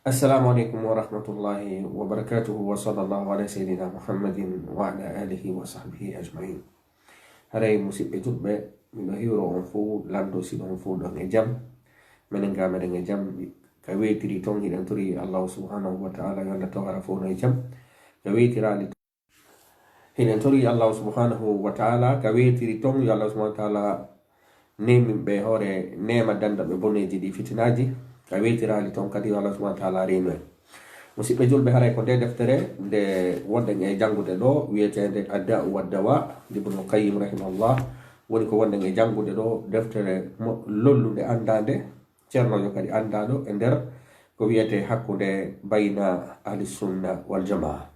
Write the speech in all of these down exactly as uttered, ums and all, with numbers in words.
Assalamu aleykum wa rahmatullahi wa barakatuhu, wa sallallahu ala sayyidina Muhammadin wa ala alihi wa sahbihi ajmain. Haray, musiɓɓe julɓe, miɗo hiwro on fow, lanndo si ɗon fow ɗon e jam. Menen ga meɗen e jam, ka weytiri ton, hiɗen tori Allahu subhanahu wa ta'ala yo Allah tawara fow no e jam. Ka weytiraali ton, hiɗen tori Allahu subhanahu wa ta'ala, ka weytiri ton, yo Allahu subhanahu wa ta'ala neemin ɓe hoore neema, danda ɓe boneeji ɗi, fitinaaji. Ka weytiraali ton kadi, yo Allahu subhanahu wa ta'ala reenu en. Musiɓɓe julɓe, haray ko nde deftere nde wonɗen e janngude ɗo, wiyeteende Adda'u wa Dawa, Ibnul Qayyim rahimahullah, woni ko wonɗen e janngude ɗo, deftere mo-, lollunde, anndaande, ceernoojo kadi anndaaɗo e nder ko wiyetee hakkunde bayna ahli sunna wal jamaa.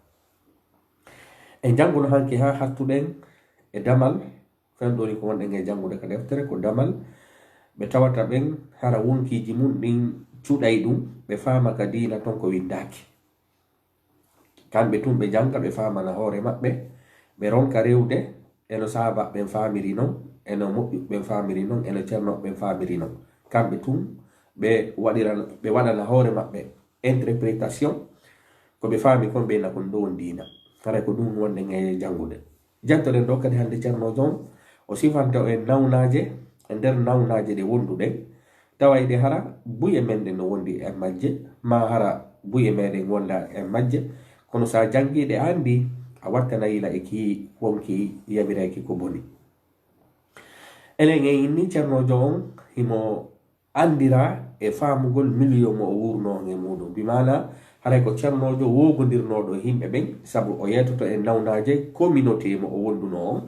En jannguno hanki haa hattuɗen e damal, fen ɗoni ko wonɗen e janngude ka deftere, ko damal ɓe tawata ɓen hara wonkiiji mun ɗin cuɗay ɗum, ɓe faama ka diina ton ko winndaaki. Kamɓe tun ɓe jannga, ɓe faamana hoore maɓɓe, ɓe ronka rewde e no sahaaba ɓen faamiri non, e no moƴƴuɓe ɓen faamiri non, e no ceernooɓe ɓen faamiri non. Kamɓe tun ɓe waɗira, ɓe waɗana hoore maɓɓe interprétation, ko ɓe faami kon ɓe na kon ɗon diina. Haray ko ɗum wonɗen e janngude. Jantoɗen ɗo kadi hannde ceernoojo on, o sifanta en nawnaaje, e nder nawnaaje ɗe wonduɗen, taway ɗe hara buye men ɗen no wondi e majje, maa hara buye meɗen wonda e majje, kono sa janngi ɗe a anndi, a wattana yila e ki wonki yamirayki ko boni. Enen en inni ceernoojo on himo anndira e faamugol miliyo mo o wuurnoo e muuɗum. Bi maana, haray ko ceernoojo woogondirnooɗo e yimɓe ɓen, sabu o yeetoto e nawnaaje communauté mo o wondunoo on.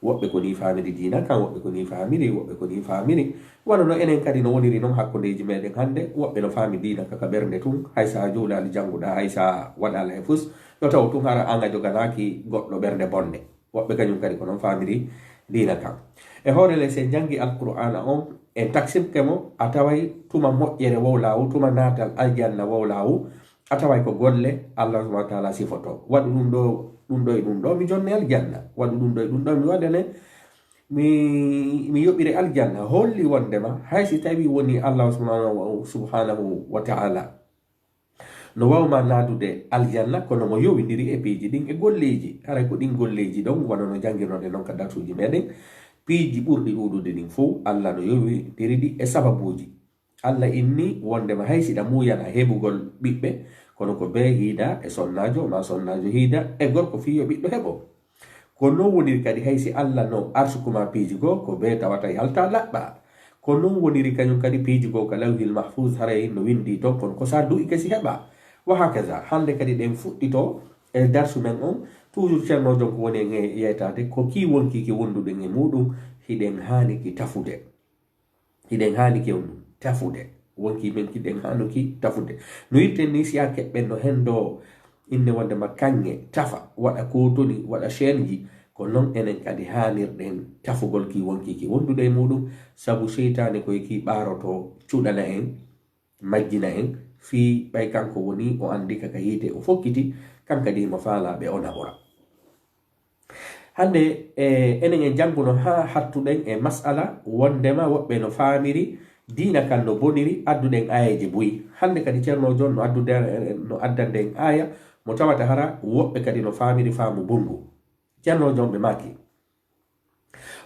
Woɓɓe ko nii faamiri diina kan, woɓɓe ko nii faamiri, woɓɓe ko nii faamiri. Wano no enen kadi no woniri non hakkundeeji meɗen hannde, woɓɓe no faami diina ka, ka ɓernde tun, hay sa juulaali jannguɗaa, hay sa waɗaali hay fus, yo taw tun hara an a joganaaki goɗɗo ɓernde bonde. Woɓɓe kañum kadi ko non faamiri diina kan. E hoore ley, si en janngi Alqur'aana on, en taksimke mo, a taway tuma moƴƴere wowlaawu, tuma naatal aljanna wowlaawu, a taway ko golle Allah subhanahu wa ta'ala sifoto. Waɗu ɗum ɗo, ɗum ɗo e ɗum ɗo, mi jonne aljanna. Waɗu ɗum ɗo e ɗum ɗo, mi waɗane, mi, mi yoɓire aljanna. Holli wondema, hay si tawi woni Allah subhanahu wa, subhanahu wa ta'ala no wawma naadude aljanna, kono mo yowindiri e piiji ɗin e golleeji. Haray ko ɗin golleeji ɗon, wano no janngirnoɗen non ka darsuuji meɗen, piiji ɓurɗi ɗuuɗude ɗin fow, Allah no yowindiri ɗi e sababuuji. Allah inni wondema hay siɗa muuyana heɓugol ɓiɓɓe, kono ko bee hiida e sonnaajo, maa sonnaajo hiida e gorko fii yo ɓiɗɗo heɓo. Ko non woniri kadi hay si Allah no arsuku ma piiji goo, ko bee tawata yalta laɓɓa. Ko non woniri kañum kadi piiji goo ka Lawhil Mahfuz, haray no winndi ton, kono ko sa du'i kesi heɓa. Wa hakaza, hannde kadi ɗen fuɗɗito e darsu men on, toujours ceernoojo on ko woni en e yeetaade, ko kii wonkii ki wonduɗen e muuɗum, hiɗen haani ki tafude. Hiɗen haani ki on tafude. Wonkii men ki ɗen haani ki tafude. No yirten ni, si a keɓɓen no henndo inne wondema kaŋŋe, tafa, waɗa kootoni, waɗa chaîne ji, ko non enen kadi haanirɗen tafugol kii wonkii ki wonduɗe e muuɗum, sabu seytaane ko e kii ɓaaroto cuɗana en, majjina en, fii ɓay kanko woni o anndi ka ka yiite o fokkiti, kan kadi himo faalaa ɓe o naɓora. Hannde, e, enen en jannguno haa hattuɗen e mas'ala wondema woɓɓe no faamiri diina kan no boniri, adduɗen aayeeje buy. Hannde kadi ceernoojo on no addude, no addande en aaya mo tawata hara woɓɓe kadi no faamiri faamu bonngu. Ceernoojo on ɓe maaki: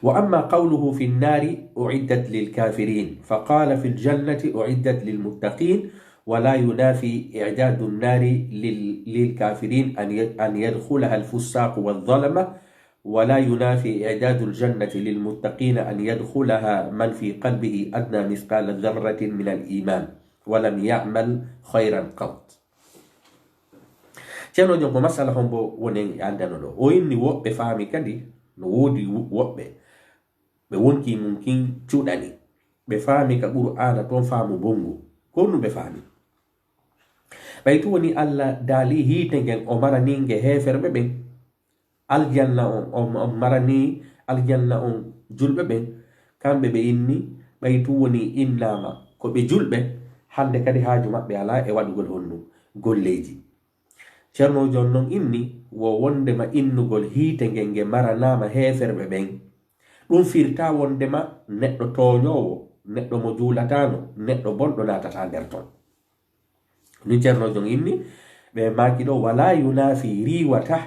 وأما قوله في النار أعدت للكافرين، فقال في الجنة أعدت للمتقين، ولا ينافي إعداد النار لل-، للكافرين أن ي-، أن يدخلها الفساق والظلمة، ولا ينافي إعداد الجنة للمتقين أن يدخلها من في قلبه أدنى مثقال ذرة من الإيمان ولم يعمل خيرا قط. Ceerno Jon, ko masala hombo wonen e anndano ɗo? O inni woɓɓe faami kadi, no woodi wo-, woɓɓe ɓe wonkii mun kin cuɗani. Ɓe faami ka Qur'aana ton faamu bonngu. Ko honɗum ɓe faami? Ɓay tun woni Alla daali hiite ngen o maranii nge heeferɓe ɓen. Aljanna on, on, on maranii aljanna on julɓe ɓen. Kamɓe ɓe inni, ɓay tun woni innaama ko ɓe julɓe, hannde kadi haaju maɓɓe alaa e waɗugol honɗum? Golleeji. Ceerno Jon non inni wo wondema innugol hiite ngen nge maranaama heeferɓe ɓen, ɗum firtaa wondema neɗɗo tooñoowo, neɗɗo mo juulataano, neɗɗo bonɗo naatataa nder ton. Ɗum Ceerno Jon inni, ɓe maaki ɗo, wala yunafi, riiwata,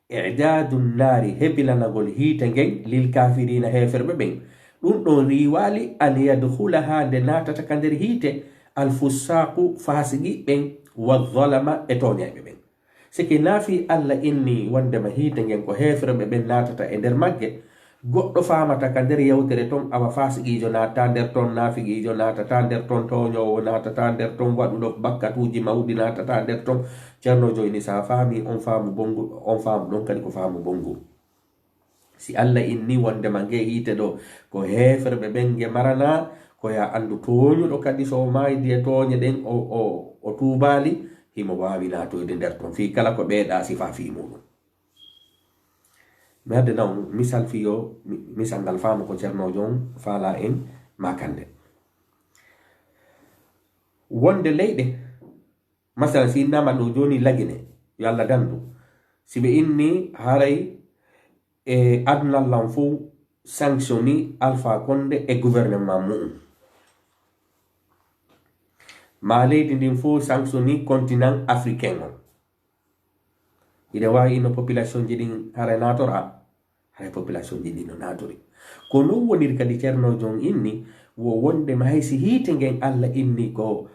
i'dadu nnaari, hebilanagol hiite ngen, lil kafirina, heeferɓe ɓen. Ɗum ɗon riiwaali an yadkhulaha, nde naatata ka nder hiite, al fussaqu, faasiqi ɓen, wa zalama, e tooñayɓe ɓen. Sike naafi Alla inni wondema hiite ngen ko heeferɓe ɓen naatata e nder magge, goɗɗo faamata ka nder yewtere ton, awa faasiqiijo naata nder ton, naafiqiijo naatata nder ton, tooñoowo naatata nder ton, waɗuɗo bakkatuuji mawɗi naatata nder ton. Ceerno Jon inni, sa faami on faamu bonngu, on faamu ɗon kadi ko faamu bonngu. Si Alla inni wondema nge hiite ɗo ko heeferɓe ɓen nge marana, ko ya anndu tooñuɗo kadi so o maaydi e tooñe ɗen, o, o, o tuubaali, himo waawi naatoyde nder ton fii kala ko ɓeeɗa sifa fii muɗum. Mi adda naw misal fii yo, mi-, misal ngal faamu ko Ceerno Jon faala en maakande. Wonde leyɗe, masalan, si innama ɗo jooni Lagine, yo Alla dandu. Si ɓe inni haray e aduna lan fow sanctioni Alpha Condé e gouvernement mu'um. Ma leydi ndin fow sanctioni continent africain on. Hiɗen waawi inno population ji ɗin haray naatora, haray population ji ɗin no naatori. Ko non woniri kadi Ceerno Jon inni, wo wonde ma hay si hiite ngen Alla inni ko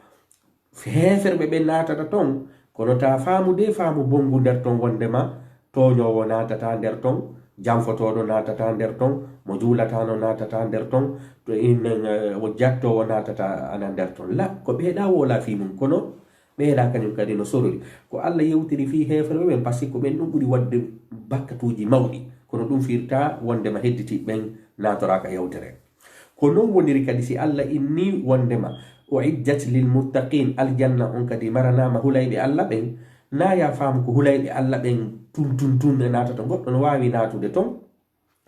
heeferɓe ɓe naatata ton, kono ta faamu de faamu bonngu nder ton wondema tooñoowo naatata nder ton, janfotooɗo naatata nder ton, mo juulataano naatata nder ton, to in, eh, wo jattoowo naatata ana nder ton. La, ko ɓeeɗa woola fii mum, kono ɓeeɗa kañum kadi no sorori. Ko Alla yewtiri fii heeferɓe ɓen, parce que ko ɓen ɗum ɓuri waɗde bakkatuuji mawɗi, kono ɗum firta wondema hedditi ɓen naatoraaka yewtere. Ko non woniri kadi si Alla inni wondema, "Uiddat lil muttaqin", aljanna on kadi maranaama hulayɓe Alla ɓen, na ya faamu ko hulayɓe Alla ɓen tun, tun, tun e naatata, goɗɗo no waawi naatude ton.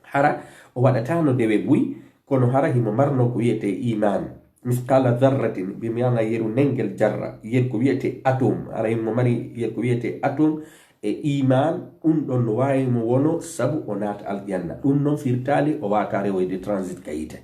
Hara o waɗataano dewe buy, kono hara himo marno ko wiyetee iman. Misqala zarratin, bi maana yeru nengel jarra, yer ko wiyetee atome, hara himo mari yer ko wiyetee atome e iman, ɗum ɗon no waawi mo wono sabu o naata aljanna. Ɗum non firtaali o waata rewoyde transit ka yiite.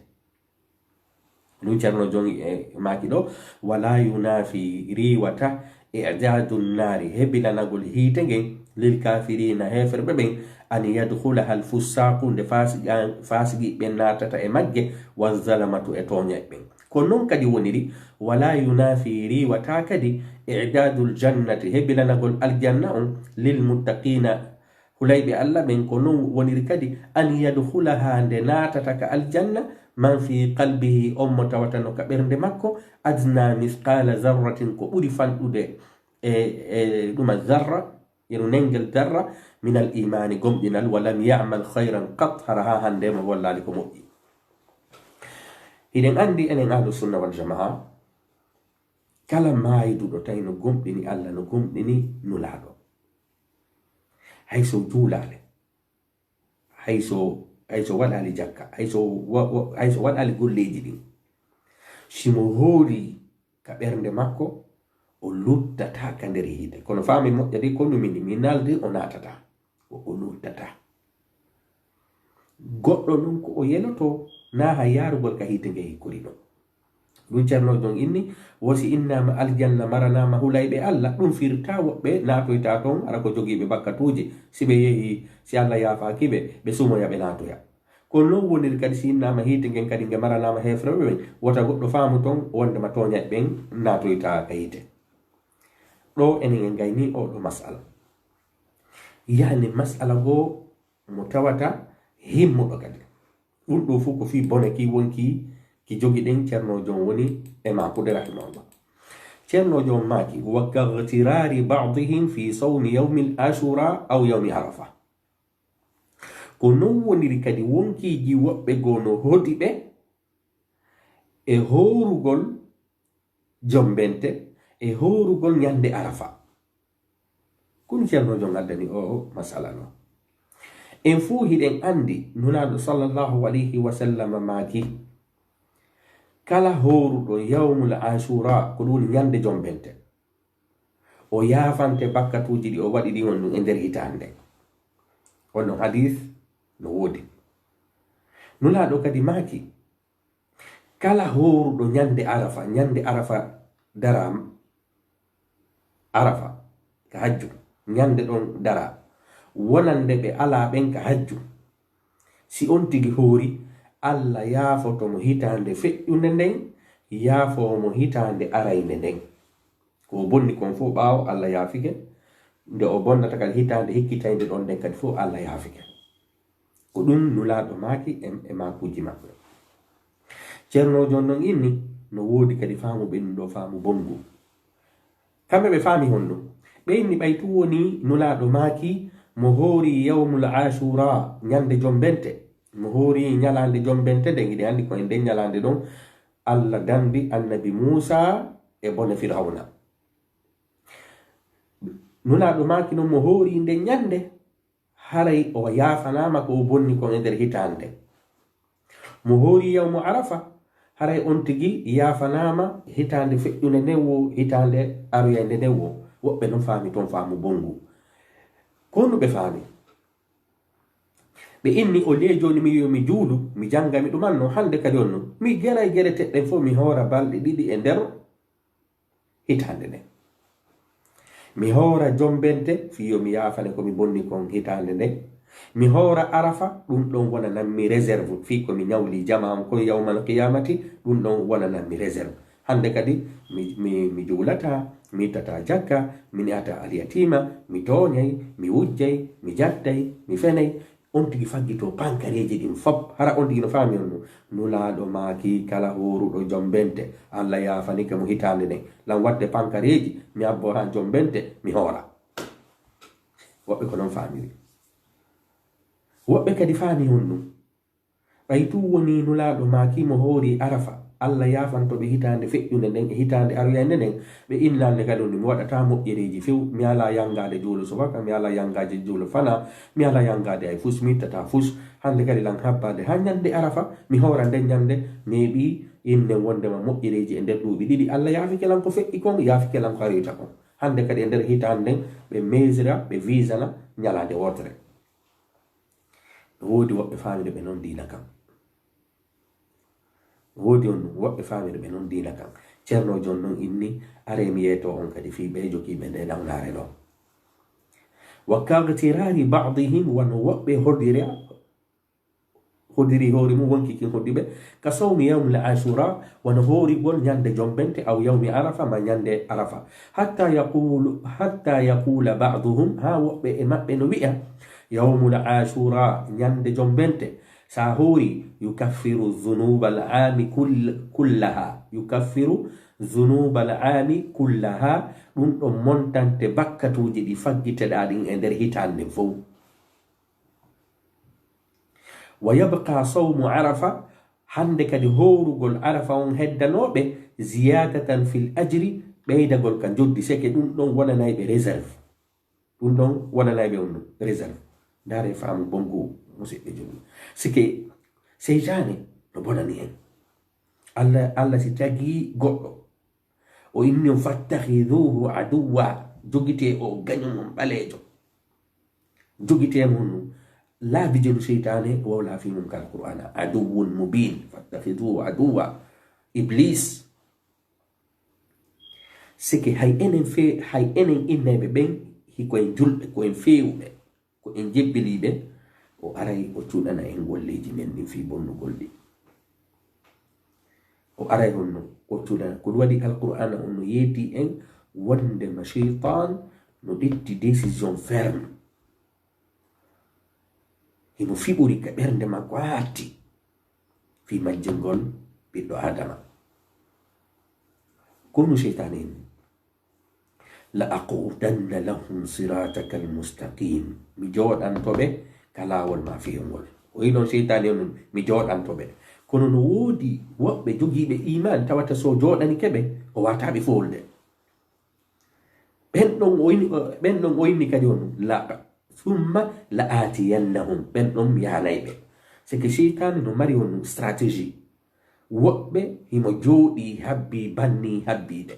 Ɗum Ceerno Jon e maaki ɗo, wala yunafi, riiwata, i'dadu nnaari, hebilanagol hiite ngen, lil kafirina, heeferɓe ɓen, an yadkhulaha al fussaqu, nde faasiqa-, faasiqi ɓen naatata e magge, wa zalamatu, e tooñay ɓen. Ko non kadi woniri, wala yunafi, riiwata kadi, i'dadul jannati, hebilanagol aljanna on, lil muttaqina, hulayɓe Alla ɓen. Ko non woniri kadi, an yadkhulaha, nde naatata ka aljanna, man fi qalbihi, on mo tawata no ka ɓernde makko, adna misqala zarratin, ko ɓuri fanɗude e, e ɗuma zarra, yeru nengel zarra, minal imani, gomɗinal, wa lam ya'mal khayran qat, hara ha hande mo gollaali ko moƴƴi. Hiɗen andi enen ahlu sunna wal jamaa, kala maayduɗo tawi no gomɗini Alla, no gomɗini Nulaaɗo. Hay so juulaali, hay so, hay so waɗaali jakka, hay so wa-, wa-, hay so waɗaali golleeji ɗin, si mo hoori ka ɓernde makko, o luttataa ka nder hiite. Kono faami moƴƴa de, ko no mini, mi naldi o naatataa, o, o luttataa. Goɗɗo non ko o yeloto, na hay yaarugol ka hiite nge hikkori non. Ɗum Ceerno Jon inni, wo si innama aljanna maranaama hulayɓe Alla, ɗum firta woɓɓe naatoyta ton, hara ko jogiiɓe bakkatuuji. Si ɓe yehi, si Alla yaafaaki ɓe, ɓe sumoya, ɓe naatoya. Ko non woniri kadi si innama hiite ngen kadi nge maranaama heeferɓe ɓen, wota goɗɗo faamu ton wondema tooñay ɓen naatoyta ka hiite. Ɗo enen en gayni oɗo masala. Yani masala goo mo tawata himmuɗo kadi. Ɗum ɗo fof ko fii bone ki wonki ki jogiɗen. Ceerno Jon woni e maakude rahimahullah. Ceerno Jon maaki, "Wa kaghtirari ba'dihim fi sawmi yawmil ashura aw yawmi arafa." Ko non woniri kadi wonkiiji woɓɓe goo no hodi ɓe e hoorugol jombente e hoorugol ñande Arafa. Kun Ceerno Jon addani o masala no. En fuu hiɗen andi Nulaaɗo sallallahu alayhi wa sallam maaki, kala hooruɗo yawmul Ashura, ko ɗum woni ñande jombente, o yaafante bakkatuuji ɗi o waɗi ɗin on ɗum e nder hitaande. On ɗon hadis no woodi. Nulaaɗo kadi maaki, kala hooruɗo ñande Arafa, ñande Arafa daraama, Arafa ka hajju, ñande ɗon dara, wonande ɓe alaa ɓen ka hajju. Si on tigi hoori, Alla yaafoto mo hitaande feƴƴunde nden, yaafoo mo hitaande araynde nden. Ko o bonni kon fof ɓaawo, Alla yaafike. Nde o bonnata kadi hitaande hikkitaynde ɗon nden kadi fof, Alla yaafike. Ko ɗum Nulaaɗo maaki e, e maakuuji maɓɓe. Ceernoojo on non inni, no woodi kadi faamu ɓe ɗum ɗoo faamu bonngu. Kamɓe ɓe faami honno? Ɓe inni ɓay tun wonii Nulaaɗo maaki mo hoori yawmul Aashuuraa, ñande jombente. Mo hoori ñalaande jombente nden, hiɗen anndi ko e nden ñalaande ɗon Alla danndi Annabi Muusaa e bone Firawna. Nulaaɗo maaki non mo hoori nden ñande, haray o yaafanaama ko o bonni kon e nder hitaande nden. Mo hoori yawmu Arafa, haray on tigi yaafanaama hitaande feƴƴunde nden woo, hitaande aroyaynde nden woo. Woɓɓe non faami ton faamu bonngu. Ko honno ɓe faami? Ɓe inni, au lieu jooni mi wi'o mi juulu, mi jannga, mi ɗumanno, hannde kadi on non, mi geray gere teɗɗen fof, mi hoora balɗe ɗiɗi e nder hitaande nden. Mi hoora jombente, fii yo mi yaafane ko mi bonni kon hitaande nden. Mi hoora Arafa, ɗum ɗon wonanammi réserve, fii ko mi ñawli jamaa on kon yawmal qiyaamati, ɗum ɗon wonanammi réserve. Hannde kadi mi, mi, mi juulataa, mi ittataa jakka, mi ne'ataa alyatiima, mi tooñay, mi wujjay, mi jatday, mi fenay. On tigi faggitoo pankareeji ɗin fop. Hara on tigi no faami on no? Nulaaɗo maaki kala hooruɗo jombente, Alla yaafanike mo hitaande nden. Lan waɗde pankareeji, mi abboo haa jombente, mi hoora. Woɓɓe ko non faamiri. Woɓɓe kadi faami on no? Ɓay tun wonii Nulaaɗo maaki mo hoori Arafa, Alla yaafanto ɓe hitaande feƴƴunde nden e hitaande aroyaynde nden, ɓe innaande kadi on no, mi waɗataa moƴƴereeji few, mi alaa yanngaade juulu subaka, mi alaa yanngaade juulu fanaa, mi alaa yanngaade hay fus, mi ittataa fus. Hannde kadi lan habbaade haa ñande Arafa, mi hoora nden ñande, neeɓii innen wonndema moƴƴereeji e nder duuɓi ɗiɗi, Alla yaafike lan ko feƴƴi kon, yaafike lan ko aroyta kon. Hannde kadi e nder hitaande nden, ɓe meesira, ɓe wiisana ñalaande wootere. No woodi woɓɓe faamiri ɓe non diina kan. No woodi on woɓɓe faamiri ɓe non diina kan. Ceernoojo on non inni, aree mi yeetoo on kadi fii ɓee jogiiɓe ndee nawnaare ɗoo. Wa kaghtirari ba'dihim, wano woɓɓe hodira, hodiri hoore mum, wonki kin hoddi ɓe, ka sawmi yawmil Ashura, wano hoorigol ñande jombente, aw yawmi Arafa, ma ñande Arafa. Hatta yaqulu, hatta yaqula ba'duhum, haa woɓɓe e maɓɓe no wi'a, yawmul Ashura, ñande jombente, sa hoori, yukaffiru dhunubal aami kull-, kullaha, yukaffiru dhunubal aami kullaha, ɗum ɗon montante bakkatuuji ɗi faggiteɗaa ɗin e nder hitaande fow. Wa yabqa sawmu Arafa, hannde kadi hoorugol Arafa on heddanooɓe, ziyadatan fil ajri, ɓeydagol ka njoddi, seke ɗum ɗon wonanay ɓe réserve. Ɗum ɗon wonanay ɓe on réserve. Ndaare faamu bonngu, musiɓɓe julɓe. Sike seytaane no bonani en. Alla, Alla si tagi goɗɗo, o inni on, "Fattakhiduhu aduwwa", jogitee o gaño mon ɓaleejo. Jogitee mo honno? Laabi jelu seytaane wawlaa fii mum kala Qur'aana. Aduwwun mubin, fattakhiduhu aduwwa. Iblis. Sike hay enen fe-, hay enen innayɓe ɓen, hiko en julɓe, ko en feewuɓe, ko en jebbiliiɓe, o aray o cuɗana en golleeji men ɗin fii bonnugol ɗi. O aray honno? O cuɗana. Ko ɗum waɗi Alqur'aana on no yeetii en wondema seytaan no ƴetti décision ferme. Himo fiɓori ka ɓernde makko haa hatti fii majjingol ɓiɗɗo Aadama. Ko no seytaane en, "La aqudanna lahum siratakal mustaqim." Mi jooɗanto ɓe ka laawol ma fewngol. O yiɗon seytaane on, "Mi jooɗanto ɓe." Kono no woodi woɓɓe jogiiɓe iimaan tawata so jooɗanike ɓe, o wataa ɓe foolde. Ɓen ɗon o inni, ɓen ɗon o inni kadi on, "La, summa la aatiyannahum." Ɓen ɗon mi yaanay ɓe. C'est que seytaane no mari on stratégie. Woɓɓe himo jooɗii habbii, bannii habbiiɓe.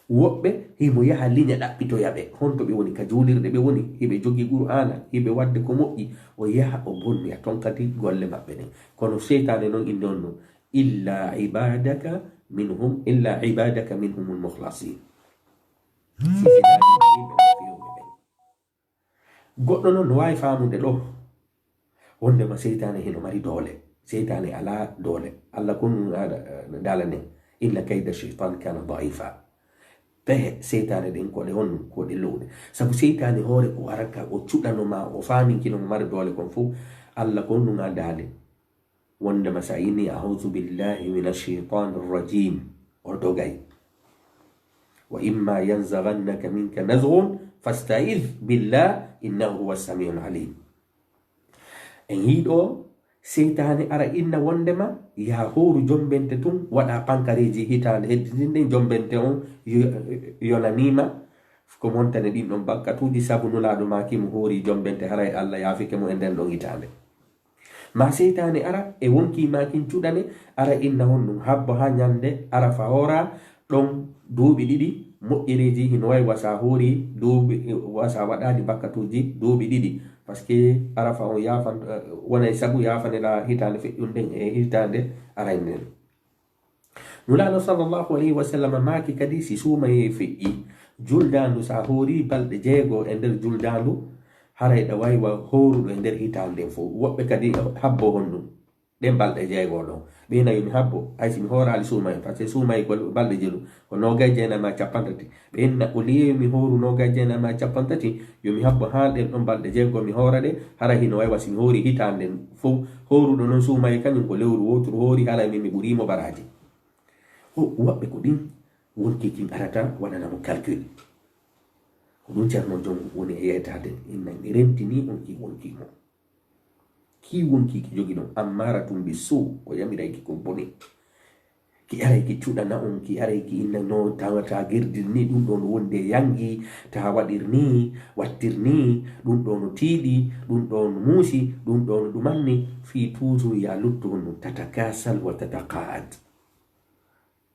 Woɓɓe himo yaha liña ɗaɓɓitoya ɓe. Honto ɓe woni? Ka juulirɗe ɓe woni, hiɓe jogii Qur'aana, hiɓe waɗde ko moƴƴi. O yaha, o bonnoya ton kadi golle maɓɓe ɗen. Kono seytaane non inde on no, "Illa ibadaka minhum, illa ibadaka minhumul mukhlasin." Sisinaade yimɓe no fewɓe ɓen. Goɗɗo noon no waawi faamude ɗo wondema seytaane hino mari doole. Seytaane alaa doole. Allah ko ɗum daalani en, "Inna kayda shaytan kana daifa." Pehe seytaane ɗen ko ɗe honɗum? Ko ɗe lowɗe. Sabu seytaane hoore ko arata o cuɗano ma, o faaminkino mo mari doole kon fof. Allah ko honɗum a daali? Wondema sa inni, "A'udhu billahi minash shaytanir rajim," o dogay. "Wa imma yanzaghannaka minka nazghun fasta'iz billah innahu huwas samiul alim." En yii ɗo, seytaane ara inna wondema, "Yaa hooru jombente tun, waɗa pankareeji hitaande heddinɗen jombente on yo-, yonaniima ko montane ɗin ɗon bakkatuuji, sabu Nulaaɗo maaki mo hoori jombente, haray Allah yaafike mo e nden ɗon hitaande." Ma seytaane ara e wonkii maakin cuɗane, ara inna honɗum, habbo haa ñande Arafa hoora, ɗon duuɓi ɗiɗi, moƴƴereeji hino wayi wasa hoori duuɓi, wasa waɗaali bakkatuuji duuɓi ɗiɗi. Parce que Arafa on yaafan, eh, wonay sabu yaafaneɗaa hitaande feƴƴunde nden e hitaande arayde nden. Nulaaɗo sallallahu alayhi wa sallam maaki kadi, si suumayee feƴƴi, juldaandu, sa hoori balɗe jeego e nder juldaandu, haray ɗa wayi wa hooruɗo e nder hitaande nden fof. Woɓɓe kadi habbo honɗum. Ɗen balɗe jeego ɗon. Ɓe inna yo mi habbo, hay si mi hooraali suumayee, parce que suumayee ko balɗe jeɗu, ko noogay jeenay ma cappantati. Ɓe inna, au lieu yo mi hooru noogay jeenay ma cappantati, yo mi habbo haa ɗen ɗon balɗe jeego mi hoora ɗe, hara hino wayi wa si mi hoori hitaande nden fof. Hooruɗo non suumayee kañum ko lewru wooturu hoori, hara min mi ɓurii mo baraaji. O, woɓɓe ko ɗin wonkii kin arata waɗana mo calcul. Ko ɗum Ceerno Joom woni e yeytaade, inna mi rentinii on ki wonkii mo. Ki wonkii ki jogi ɗon, ammaara tun bi suu, ko yamiray ki ko boni. Ki aray ki cuɗana on, ki aray ki inna no tawata girdir ni, ɗum ɗon wonde yangi, ta waɗir ni, wattir ni, ɗum ɗon tiiɗi, ɗum ɗon muusi, ɗum ɗon ɗumanni, fii toujours ya luttu honno tatakasal wa tataqaat.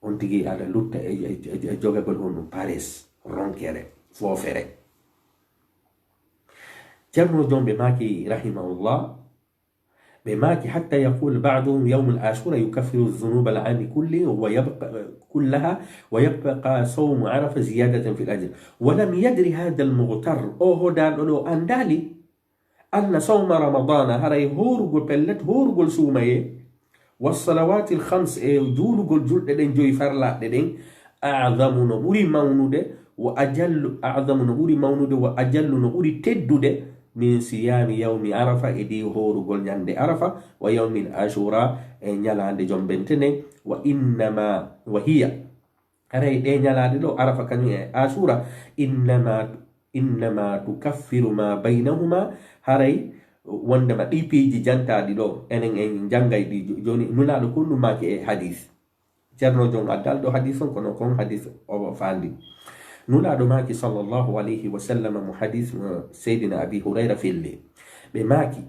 On tigi aɗa lutta e, e, e, e jogagol honno pares, ronkere, foofere. Ceerno Joom ɓe maaki rahimahullah, ɓe maaki, حتى يقول بعضهم يوم عاشوراء يكفر ذنوب العام كله ويبقى، كلها، ويبقى صوم عرفة زيادة في الأجر. ولم يدر هذا المغتر، o hodaaɗo ɗo anndaali, أن صوم رمضان، haray hoorugol, pellet, hoorugol suumayee, والصلوات الخمس، e juulugol julɗe ɗen joyi farlaaɗe ɗen, أعظم، no ɓuri mawnude, وأجل، أعظم، no ɓuri mawnude, وأجل، no ɓuri teddude, من صيام يوم عرفة، e ɗi hoorugol ñande Arafa, ويوم عاشوراء، e ñalaande jombente nden, وإنما، وهي، haray ɗe ñalaaɗe ɗo, Arafa kañum e Ashura, إنما، إنما تكفر ما بينهما، haray wondema ɗi piiji jantaaɗi ɗo, enen en janngay ɗi jo-, jooni, Nulaaɗo ko ɗum maaki e hadis. Ceerno Joom addal ɗo hadis on, kono kon hadis o faandi. Nulaaɗo maaki sallallahu alayhi wa sallam mo hadis mo Seydina Abi Hurayra filli. Ɓe maaki,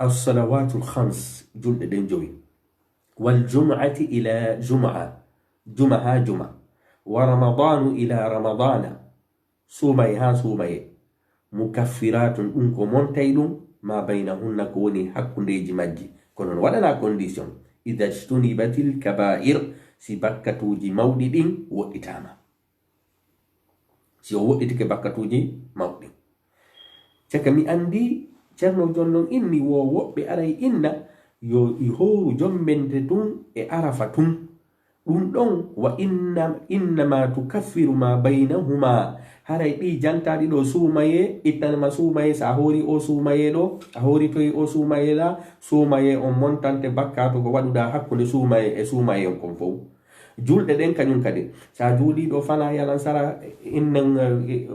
الصلوات الخمس، julɗe ɗen jowi. والجمعة إلى جمعة، juma haa juma. ورمضان إلى رمضان، suumayee haa suumayee. مكفرات، ɗum ko montay ɗum, ما بينهن، ko woni hakkundeeji majji. Kono no waɗanaa condition. إذا اجتنبت الكبائر، si bakkatuuji mawɗi ɗin woɗɗitaama. Si o woɗɗitike bakkatuuji mawɗi. Caka mi anndi, Ceerno Joom non inni wo woɓɓe aray inna yo i hooru jombente tun e Arafa tun. Ɗum ɗon, وإن، إنما تكفر ما بينهما. Haray ɗi jantaaɗi ɗo suumayee, ittanama suumayee, so a hoori o suumayee ɗo, a hooritoyi o suumayee ɗa, suumayee on montante bakkaatu ko waɗuɗaa hakkunde suumayee e suumayee on kon fow. Julɗe ɗen kañum kadi, so a juulii ɗo fanaa yalan sara, innen, eh,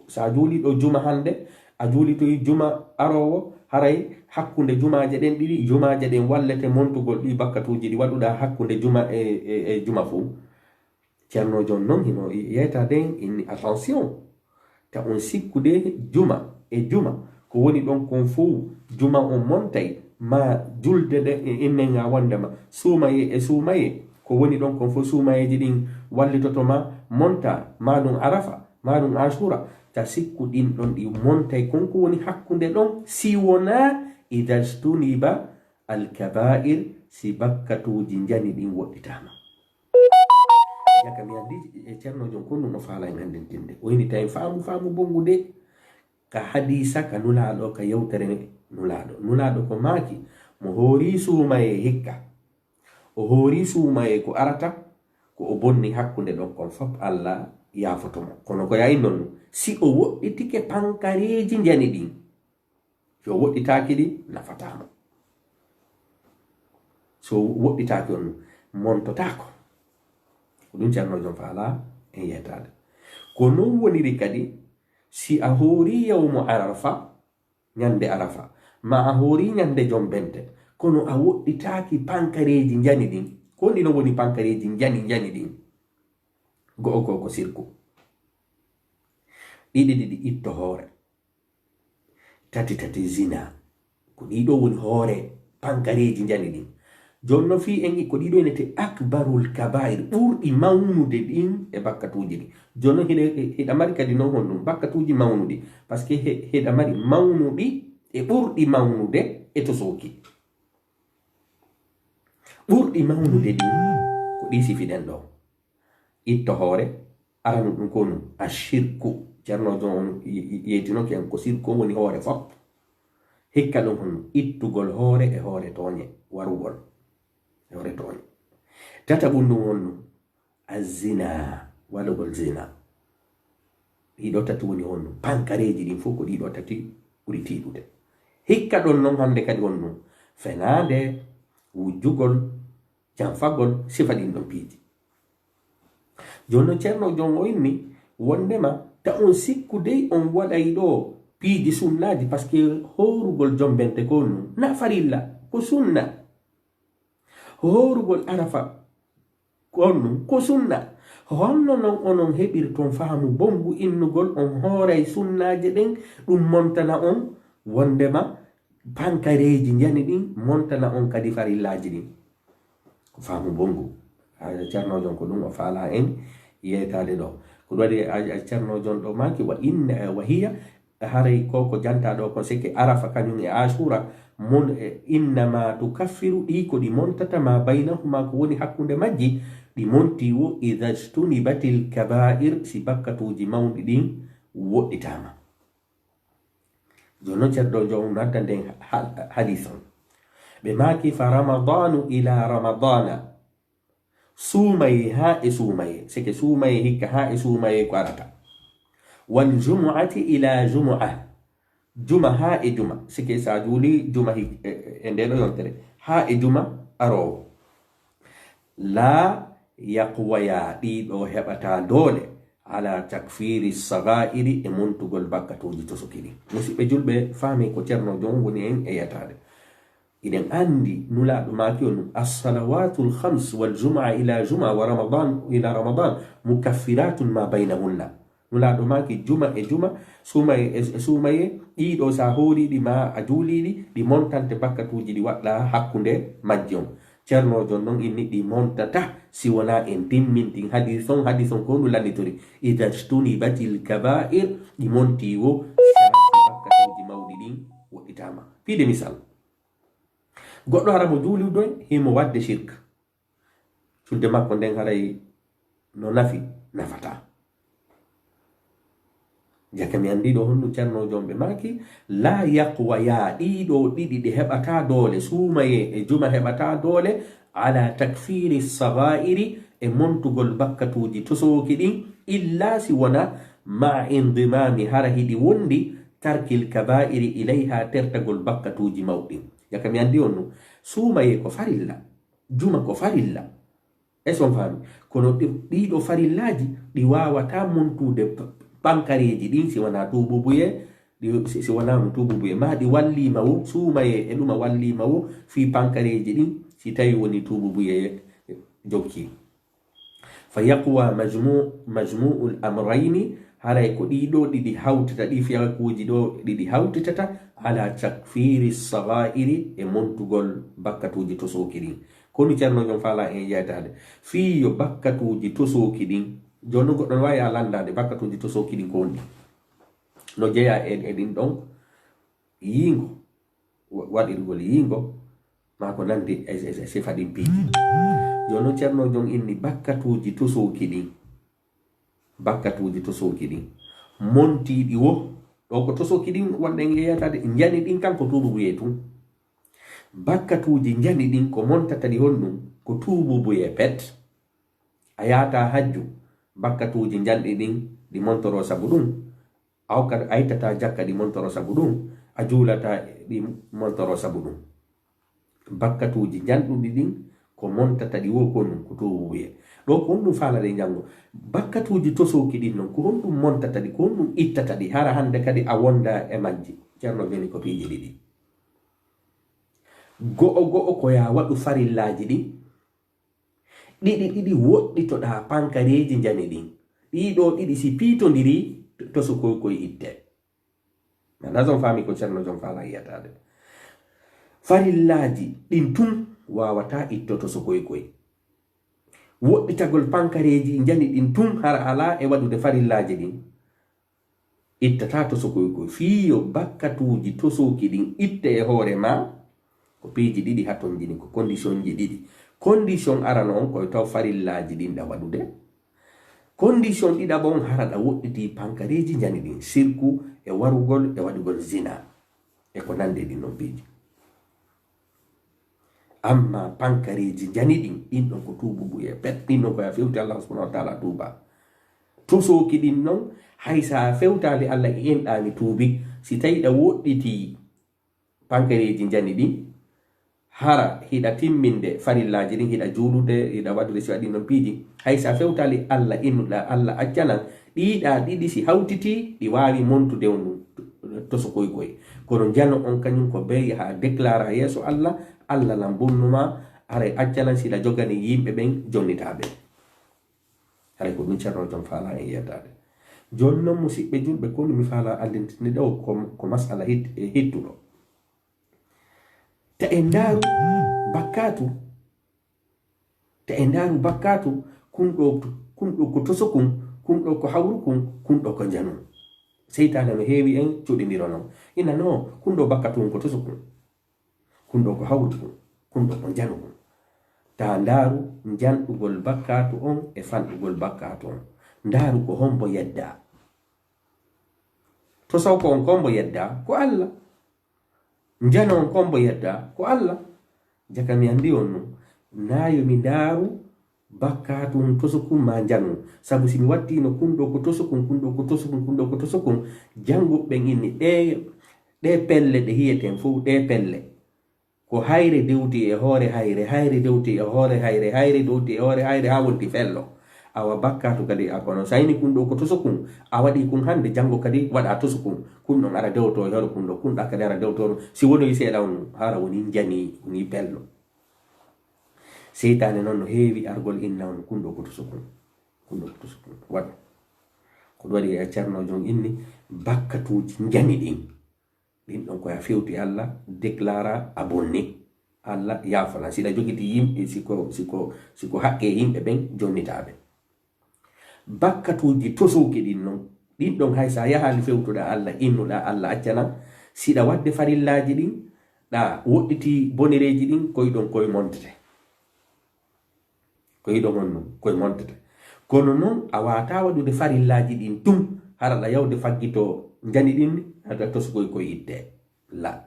so a juulii ɗo juma hannde, a juulitoyi juma aroowo, haray hakkunde jumaaje ɗen ɗiɗi, jumaaje ɗen wallete montugol ɗi bakkatuuji ɗi waɗuɗaa hakkunde juma e, e, e juma fow. Ceerno Joom non hino yeyta den inni attention. Ta on sikkude juma e juma, ko woni ɗon kon fow, juma on montay, ma julde ɗe e innen a wondema, suumayee e suumayee, ko woni ɗon kon fow, suumayeeji ɗin wallitoto ma monta, ma ɗum Arafa, ma ɗum Ashura, ta sikku ɗin ɗon ɗi montay, kon ko woni hakkunde ɗon, si wonaa إذا اجتنب الكبائر، si bakkatuuji njani ɗin woɗɗitaama. Ka mi anndi e Ceerno Jon ko ɗum o faala en anndintinde. O ini tawi faamu, faamu bonngu de, ka hadiisa, ka Nulaaɗo, ka yewtere Nulaaɗo. Nulaaɗo ko maaki, mo hoori suumayee hikka. O hoori suumayee ko arata, ko o bonni hakkunde ɗon kon fof, Alla yaafoto mo. Kono ko yayi non, si o woɗɗitike pankareeji njani ɗin, si o woɗɗitaaki ɗi, nafataa mo. Si o woɗɗitaaki on, montotaako. Ko ɗum Ceerno Jon faala en yeetaade. Ko non woniri kadi, si a hoori yawmu Arafa, ñande Arafa, ma a hoori ñande jombente, kono a woɗɗitaaki pankareeji njani ɗin. Ko honɗi non woni pankareeji njani, njani ɗin? Go'o ko, ko sirku. Ɗiɗi, ɗiɗi itto hoore. Tati, tati zina. Ko ɗiɗo woni hoore pankareeji njani ɗin. Jooni non fii en ko ɗiɗo inete akbarul kabaa'ir, ɓurɗi mawnude ɗin e bakkatuuji ɗin. Jooni non hiɗa, hiɗa mari kadi non honɗum bakkatuuji mawnuɗi. Parce que he-, hiɗa mari mawnuɗi e ɓurɗi mawnude e tosooki. Ɓurɗi mawnude ɗin ko ɗi sifiɗen ɗo. Itto hoore, aranu ɗum ko ɗum, ashirku. Ceerno Jon on y-, y-, yeytinoke en ko sirku on woni hoore fof. Hikka ɗum honno? Ittugol hoore e hoore tooñe, warugol e hoore tooñe. Tataɓum ɗum honno? Azzina, waɗugol zina. Ɗiɗo tati woni honno? Pankareeji ɗin fof ko ɗiɗo tati ɓuri tiiɗude. Hikka ɗon non hannde kadi honno? Fenaande, wujjugol, janfagol, sifa ɗin ɗon piiji. Jooni non Ceerno Jon o inni wonndema ta on sikku dey on waɗay ɗo piiji sunnaaji, parce que hoorugol jombente ko ɗum na farilla, ko sunna. Hoorugol Arafa ko ɗum ko sunna. Honno non onon heɓirton faamu bonngu innugol on hooray sunnaaje ɗen, ɗum montana on wonndema pankareeji njani ɗin montana on kadi farillaaji ɗin? Ko faamu bonngu. A, Ceerno Jon ko ɗum o faala en yeetaade ɗo. Ko ɗum waɗi a, a, Ceerno Jon ɗo maaki wa inna, wa hiya, haray ko ko janta ɗo kon seke Arafa kañum e Ashura, mon, e, innama tukaffiru, ɗi ko ɗi montata ma baynahuma ko woni hakkunde majji, ɗi monti wo idha jtunibatil kabaa'ir, si bakkatuuji mawɗi ɗin woɗɗitaama. Jooni non Ceerno Jon nadda nden ha-, ha-, hadis on. Ɓe maaki, fa Ramadanu ila Ramadana. Suumayee haa e suumayee. Seke suumayee hikka haa e suumayee ko arata. Wal jumu'ati ila jumu'a. Juma haa e juma. Seke sa juuli juma hi-, e, e, e ndee ɗo yontere. Haa e juma aroowo. Laa yaqwaya, ɗiɗo heɓataa doole, ala takfiri sagaa'iri, e montugol bakkatuuji tosuki ɗin. Musidɓe julɓe, faami ko Ceerno Jon woni en e yeetaade. Iɗen anndi Nulaaɗo maaki on ɗum, "As-salawatul khams wal jumu'a ila jumu'a wa Ramadan ila Ramadan mukaffiratun ma baynahunna." Nulaaɗo maaki juma e juma, suumayee e, e suumayee, ɗiɗo sa hooriɗi ma a juuliɗi, ɗi montante bakkatuuji ɗi waɗɗa hakkunde majji on. Ceerno Jon non inni ɗi montata si wonaa en timmintin hadis on, hadis on ko ndu lannitori. Idha jtunibatil kabaa'ir, ɗi monti wo si bakkatuuji mawɗi ɗin woɗɗitaama. Piide misal. Goɗɗo hara mo juuludoy, himo waɗde shirk. Julde makko nden haray no nafi, nafataa. Jaka mi anndi ɗo honno Ceerno Jon ɓe maaki, laa yaqwaya, ɗiɗo ɗiɗi ɗi heɓataa doole, suumayee e juma heɓataa doole, ala takfiri sagaa'iri, e montugol bakkatuuji tosooki ɗin, illa si wona ma indimami, hara hiɗi wondi, tarkil kabaa'iri ilayha, tertagol bakkatuuji mawɗi. Jaka mi anndi on no, suumayee ko farilla, juma ko farilla. Est-ce on faami? Kono ɗi, ɗiɗo farillaaji, ɗi waawataa montude p-, pankareeji ɗin si wonaa tuububuyee, ɗi, si, si wonaa mo tuububuyee. Maa ɗi walliima wo, suumayee e ɗuma walliima wo, fii pankareeji ɗin, si tawi woni tuububuyee jokki. Fa yaqwa majmu-, majmu'ul amrayni, haray ko ɗiɗo ɗiɗi hawtata, ɗi fiyakuuji ɗo ɗiɗi hawtitata, ala takfiri sagaa'iri, e montugol bakkatuuji tosooki ɗin. Kono Ceerno Jon faala en yeytaade fii yo bakkatuuji tosooki ɗin. Jooni non goɗɗo no waawi a lanndaade bakkatuuji tosooki ɗin ko honɗi? No jeyaa e, e ɗin ɗon yiingo, wa-, waɗirgol yiingo, maa ko nanndi e, e, e sifa ɗin piiji. Jooni noon Ceerno Joom inni bakkatuuji tosooki ɗin. Bakkatuuji tosooki ɗin. Montiiɗi wo. Ɗo ko tosooki ɗin wonɗen e yeyataade. Njani ɗin kan ko tuubu buyee tun. Bakkatuuji njani ɗin ko montata ɗi honɗum? Ko tuubu buyee pet. A yaata hajju. Bakkatuuji njanɗi ɗin ɗi montoroo sabu ɗum. A hokkat, a ittataa jakka ɗi montoroo sabu ɗum. A juulataa ɗi montoroo sabu ɗum. Bakkatuuji njanɗuɗi ɗin ko montata ɗi wo ko ɗum ko tuubu buyee. Ɗo ko honɗum faalaɗen janngo? Bakkatuuji tosooki ɗin noon ko honɗum montata ɗi? Ko honɗum ittata ɗi? Hara hannde kadi a wonda e majji. Ceerno Joom inni ko piiji ɗiɗi. Go'o go'o ko yaa waɗu farillaaji ɗin. Ɗiɗi ɗiɗi woɗɗitoɗaa pankareeji njani ɗin. Ɗii ɗoo ɗiɗi si piitondirii, tosokoy koy itte. Mana zon faami ko Ceerno Joom faalaa yiyataade. Farillaaji ɗin tun waawataa itto tosokoy koy. Woɗɗitagol pankareeji njani ɗin tun hara alaa e waɗude farillaaji ɗin. Ittataa tosokoy koy. Fii yo bakkatuuji tosooki ɗin itte e hoore maa, ko piiji ɗiɗi hatonjini, ko kondisionji ɗiɗi. Kondision arano on koy taw farillaaji ɗin ɗa waɗude. Kondision ɗiɗaɓo on hara ɗa woɗɗitii pankareeji njani ɗin, sirku e warugol e waɗugol zina. E ko nandi e ɗin non piiji. Amma pankareeji njani ɗin, ɗin ɗon ko tuubu buyee pet, ɗin ɗon ko yaa fewti Allah subhanahu wa taala tuuba. Tosooki ɗin non, hay sa fewtaali Allah e inɗaa mi tuubi, si tawi ɗa woɗɗitii pankareeji njani ɗin, hara hiɗa timminde farillaaji ɗin, hiɗa juulude, hiɗa waɗude si waɗi non piiji, hay sa fewtaali Allah innuɗaa Allah accanan, ɗii ɗaa ɗiɗi si hawtitii, ɗi waawi montude on tosokoy koy. Kono njano on kañum ko bee yaha déclara yeeso Allah, Allah lan bonnu ma, aray accanan si hiɗa jogani yimɓe ɓen jonnitaaɓe. Haray ko ɗum Ceerno Joom faalaa en yettaade. Jooni non, musiɓɓe julɓe, ko mi faalaa anndintinde ɗo ko, ko masala hit-, e hittuɗo. Ta en ndaaru bakkaatu. Ta en ndaaru bakkaatu, kun ɗo, kun ɗo ko tosokun, kun ɗo ko hawrukun, kun ɗo ko njanun. Seytaane no heewi en cuɗindirono. Ina no, kun ɗo bakkaatu kun ko tosokun. Kun ɗo ko hawrukun, kun ɗo ko njanukun. Ta ndaaru njanɗugol bakkaatu on e fanɗugol bakkaatu on. Ndaaru ko hombo yeddaa. Tosoko on ko hombo yeddaa? Ko Allah. Njano on ko hombo yeddaa? Ko Allah. Jaka mi anndi on nun. Naa yo mi ndaaru bakkaatu hun tosokun maa njanun. Sabu si mi wattiino kun ɗo ko tosokun, kun ɗo ko tosokun, kun ɗo ko tosokun, jannguɓe ɓen inni ɗee, ɗee pelle ɗe hiyeten fow, ɗee pelle. Ko hayre dewti e hoore hayre, hayre dewti e hoore hayre, hayre dewti e hoore hayre, haa wonti fello. Awa bakkaatu kadi a kono. So a ini kun ɗo ko tosokun, a waɗi kun hannde, janngo kadi waɗa tosokun. Kun ɗon ara dewto e hoore kun ɗo, kun ɗa kadi ara dewto. Si wonoyi seeɗa on, hara woni njani, woni pello. Seytaane non no heewi argol inna on, kun ɗo ko tosokun. Kun ɗo ko tosokun. Waɗu. Ko ɗum waɗi e Ceerno Joom inni, bakkatuuji njani ɗin. Ɗin ɗon ko a fewti Allah, déclara a bonni. Allah yaafolan. Si ɗa jogiti yimɓe, si ko, si ko, si ko haqqe yimɓe ɓen, jonnitaaɓe. Bakkatuuji tosuuki ɗin non, ɗin ɗon hay sa yahaali fewtuɗa Allah, innuɗa Allah accana, si ɗa waɗde farillaaji ɗin, ɗa woɗɗiti bonereeji ɗin, koy ɗon koy montete. Ko yiɗo mon non, koye montata. Kono non, a waawataa waɗude farillaaji ɗin tun, hara ɗa yawde faggito njani ɗin, hara tosokoy ko yiɗde. La.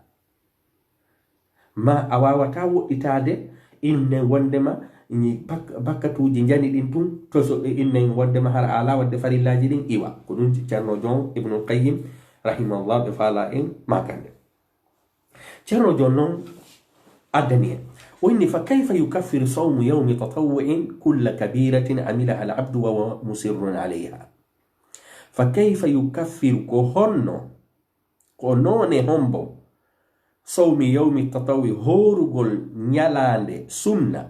Ma a waawataa woɗɗitaade, innen wondema, ñi bak-, bakkatuuji njani ɗin tun, toso, innen wondema hara a alaa waɗde farillaaji ɗin, iwa. Ko ɗum Ceerno Joom Ibnul Qayyim, rahimahullah, ɓe faalaa en maakande. Ceerno Joom non addani en. O inni, "Fa kayfa yukaffiru sawmu yawmi tatawwu'in kulla kabiratin amilaha al-abdu wa huwa musirrun alayha?" Fa kayfa yukaffiru, ko honno, ko noone hombo, sawmi yawmi tatawwi, hoorugol ñalaande sunna,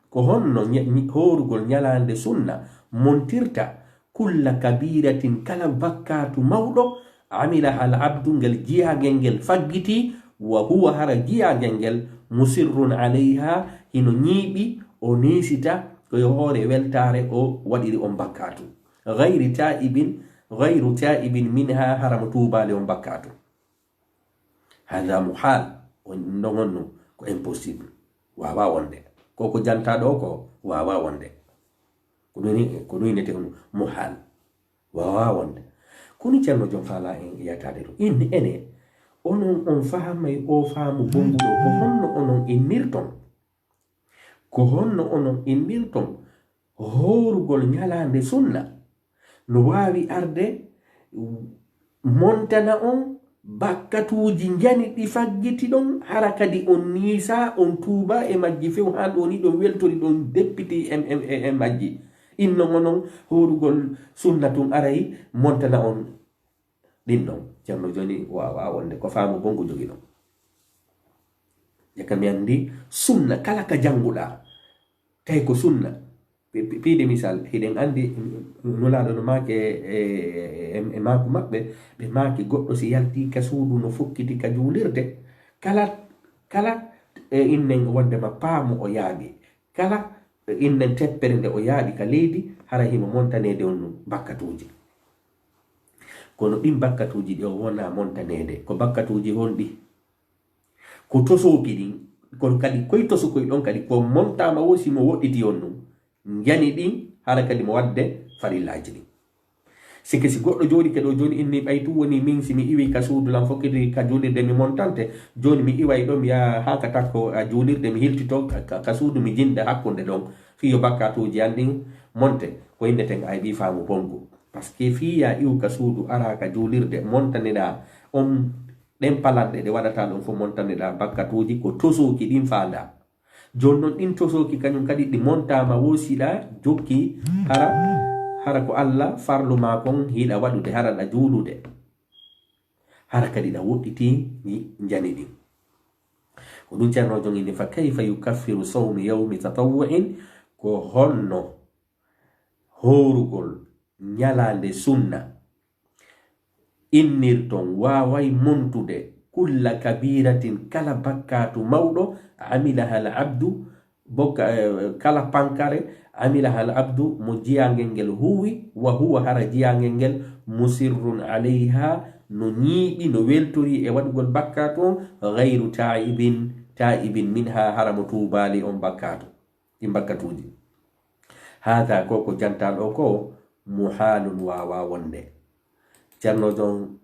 ko honno ña-, ñi-, hoorugol ñalaande sunna montirta kulla kabiratin, kala bakkaatu mawɗo, amilaha al abdu, ngel jiyaagel ngel faggiti, wa huwa, hara jiyaagel ngel, musirrun alayha, hino ñiiɓi, o neesita, ko yo hoore weltaare o waɗiri on bakkaatu. Gayri taa'ibin, gayru taa'ibin minha, hara mo tuubaali on bakkaatu. Hada muhal, on ɗon honno ko impossible, waawaa wonde. Ko ko janta ɗo ko wawa wonde. Ko ɗum ni, ko ɗum innete ɗum muhal. Wawa wonde. Kono Ceerno Joom Faala en yataade ɗo. Inni ene, onon on faamay o faamu bonnguɗo, ko honno onon innirton? Ko honno onon innirton hoorugol ñalaande sunna? No waawi arde montana on bakkatuuji njani ɗi faggiti ɗon, hara kadi on niisa, on tuuba e majji few, haa ɗo ni ɗon weltori, ɗon deppiti em, em, e, e majji. Inno onon hoorugol sunna tun aray montana on ɗin ɗon. Ceerno jooni wawa wonde ko faamu bonngu jogi ɗon. Jaka mi anndi sunna kala ka jannguɗaa, tawi ko sunna. Pi-, pi-, piide misal, hiɗen anndi Nulaaɗo no maaki e, e, e, e maaku maɓɓe, ɓe maaki goɗɗo si yalti ka suudu no fokkiti ka juulirde, kala, kala, e, innen wondema paamu o yaaɓi, kala, e, innen teppere nde o yaaɓi ka leydi, hara himo montaneede on ɗum bakkatuuji. Kono ɗin bakkatuuji ɗi o wona montaneede, ko bakkatuuji honɗi? Ko tosooki ɗin, kono kadi koye tosokoy ɗon kadi ko montaama wo si mo woɗɗiti on ɗum, njani ɗin, hara kadi mo waɗde farillaaji ɗin. Sike si goɗɗo jooɗike ɗo jooni inni ɓay tun woni min si mi iwi ka suudu lan fokkiti ka juulirde mi montante, jooni mi iway ɗo mi yaha haa ka takko a juulirde mi hiltito ka, ka, ka suudu mi jinda hakkunde ɗon, fii yo bakkatuuji an ɗin monte, ko inneten ay ɓii faamu bonngu. Parce que fii ya iwu ka suudu ara ka juulirde montaniɗaa on ɗen palanɗe ɗe waɗata ɗon fof montaniɗaa bakkatuuji ko tosooki ɗin faandaa. Jooni non ɗin tosooki kañum kadi ɗi montaama wo siɗa jokki hara, hara ko Alla farlu maa kon hiɗa waɗude, hara ɗa juulude. Hara kadi ɗa woɗɗiti ni njani ɗin. Ko ɗum Ceerno jongini fa kayfa yukaffiru sawmi yawmi tatawwu'in, ko honno hoorugol ñalaande sunna innirton waaway montude kulla kabiratin kala bakkaatu mawɗo amilahal abdu bokka, eh, kala pankare amilahal abdu mo jiyangel ngel huwi wa huwa hara jiyangel ngel musirrun alayha no ñiiɓi no weltori e waɗugol bakkaatu on gayru taibin taibin minha hara mo tuubaali on bakkaatu ɗin bakkatuuji. Haada ko ko jantaa ɗo ko muhaalun waawaa wonde. Ceerno Joom,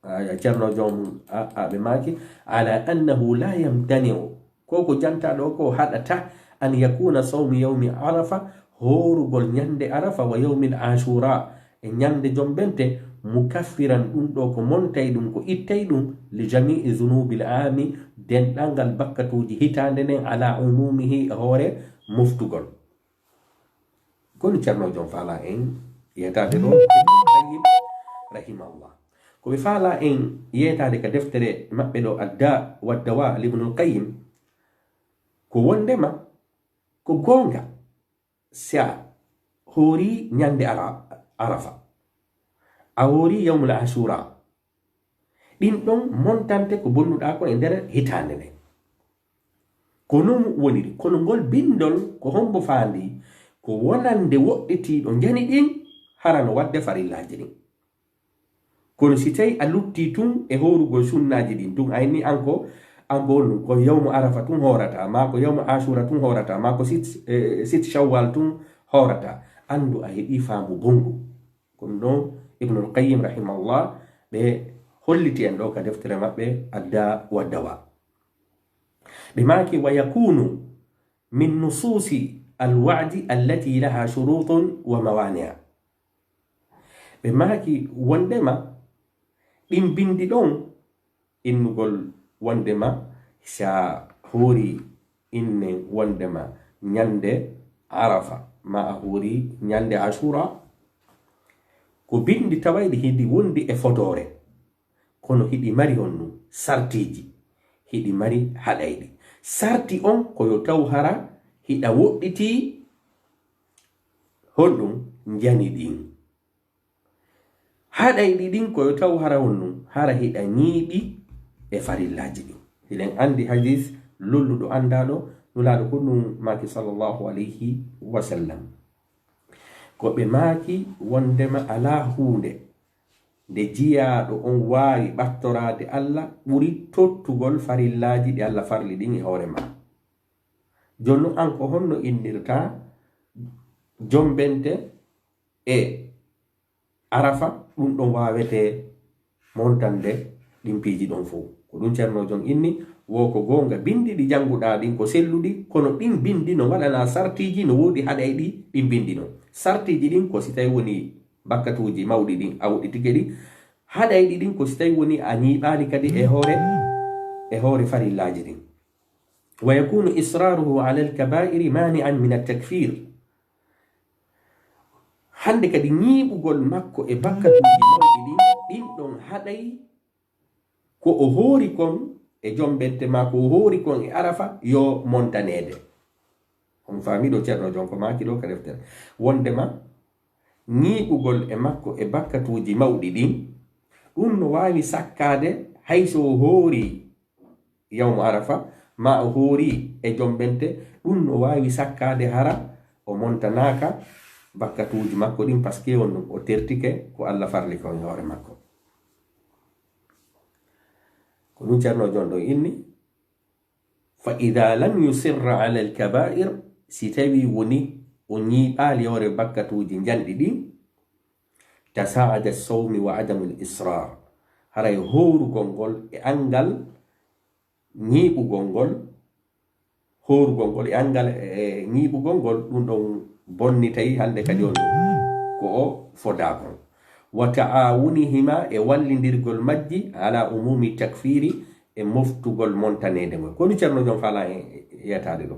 a, Ceerno Joom, a, a, ɓe maaki, ala annahu la yamtani'u. Ko ko jantaa ɗo ko haɗata an yakuna sawmi yawmi arafa, hoorugol ñande arafa wa yawmil ashura, e ñande jombente, mukaffiran ɗum ɗo ko montay ɗum, ko ittay ɗum, li jami'i zunubil aami, denɗangal bakkatuuji hitaande nden, ala umumihi e hoore moftugol. Kono Ceerno Joom faala en yeetaade ɗo, Ibnul Qayyim rahimahullah. Ko ɓe faala en yeetaade ka deftere maɓɓe ɗo, Adda wa Dawa, li Ibnul Qayyim, ko wondema ko goonga, si a hoori ñande Ara-, Arafa, a hoori yawmul Ashura, ɗin ɗon montante ko bonnuɗaa ko e nder hitaande nden. Ko non woniri, kono ngol bindol ko hombo faandi? Ko wonande woɗɗitiiɗo njani ɗin, hara no waɗde farillaaji ɗin. Kono si tawi a lutti tun e hoorugol sunnaaji ɗin, tun a inni an ko, an ko honɗum, ko yawmu Arafa tun hoorata, maa ko yawmu Ashura tun hoorata, maa ko sit, eh, sit Shawwal tun hoorata, anndu a heɓii faamu bonngu. Ko ɗum ɗon Ibnul Qayyim rahimahullah ɓe holliti en ɗo ka deftere maɓɓe Adda wa Dawa. Ɓe maaki, wa yakunu min nususi alwa'di allati laha shurutun wa mawani'a. Ɓe maaki wondema ɗin bindi ɗon innugol wondema sa hoori inne wondema ñande Arafa, ma a hoori ñande Ashura, ko bindi tawayɗi hiɗi wondi e fodoore, kono hiɗi mari honɗum sartiiji, hiɗi mari haɗayɗi. Sarti on ko yo taw hara hiɗa woɗɗiti honɗum njani ɗin. Haɗayɗi ɗin ko yo taw hara honɗum, hara hiɗa ñiiɓi e farillaaji ɗin. Hiɗen anndi hadis lolluɗo anndaaɗo, Nulaaɗo ko ɗum maaki sallallahu alayhi wa sallam. Ko ɓe maaki wondema alaa huunde nde jiyaaɗo on waawi ɓattoraade Alla ɓuri tottugol farillaaji ɗi Alla farli ɗin e hoore ma. Jooni non, an ko honno innirta jombente e Arafa? Ɗum ɗon waawete montande ɗin piiji ɗon fow. Ko ɗum Ceerno Jon inni, wo ko goonga, binndi ɗi jannguɗaa ɗin ko selluɗi, kono ɗin binndi no waɗanaa sartiiji, no woodi haɗayɗi ɗin binndi non. Sartiiji ɗin ko si tawi woni bakkatuuji mawɗi ɗin a woɗɗitike ɗi, haɗayɗi ɗin ko si tawi woni a ñiiɓaali kadi e hoore, e hoore farillaaji ɗin. Wa yakunu israruhu ala alkabairi mani'an min altakfir. Hannde kadi ñiiɓugol makko e bakkatuuji mawɗi ɗin, ɗin ɗon haɗay ko o hoori kon e jombente maa ko o hoori kon e Arafa yo montaneede. On faami ɗo Ceerno Jon ko maaki ɗo ka deftere. Wondema ñiiɓugol e makko e bakkatuuji mawɗi ɗin, ɗum no waawi sakkaade hay so o hoori yawmu Arafa, maa o hoori e jombente, ɗum no waawi sakkaade hara o montanaaka bakkatuuji makko ɗin, parce que on ɗum o tertike ko Alla farli kon e hoore makko. Ko ɗum Ceerno Jon ɗo inni, fa ida lam yusirra ala alkabair, si tawi woni o ñiiɓaali hoore bakkatuuji njanɗi ɗin, tasaada sawmi wa adamu al israr, haray hoorugol ngol e anngal ñiiɓugol ngol, hoorugol ngol e anngal e ñiiɓugol ngol, ɗum ɗon bonnitay hannde kadi on ko o fodaa kon. Wa taawunihima, e wallindirgol majji, ala umumi takfiri, e moftugol montaneede ngol. Ko ɗum Ceerno Jon faalaa en yetaade ɗo.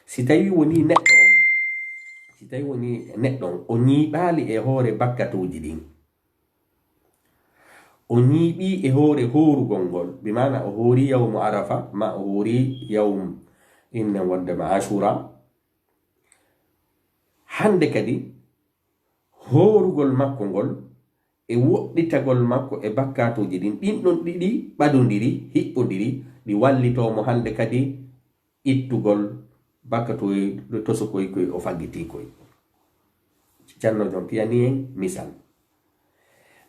Si tawi woni neɗɗo on, si tawi woni neɗɗo on, o ñiiɓaali e hoore bakkatuuji ɗin, o ñiiɓii e hoore hoorugol ngol, bi maana o hoori yawmu Arafa, ma o hoori yawmu inne wondema Ashura. Hannde kadi, hoorugol makko ngol e woɗɗitagol makko e bakkatuuji ɗin, ɗin ɗon ɗiɗi ɓadondiri, hiɓɓondiri, ɗi wallitoo mo hannde kadi ittugol bakkatuuji tosokoy koy o faggitii koy. Ceerno Jon piyani en misal.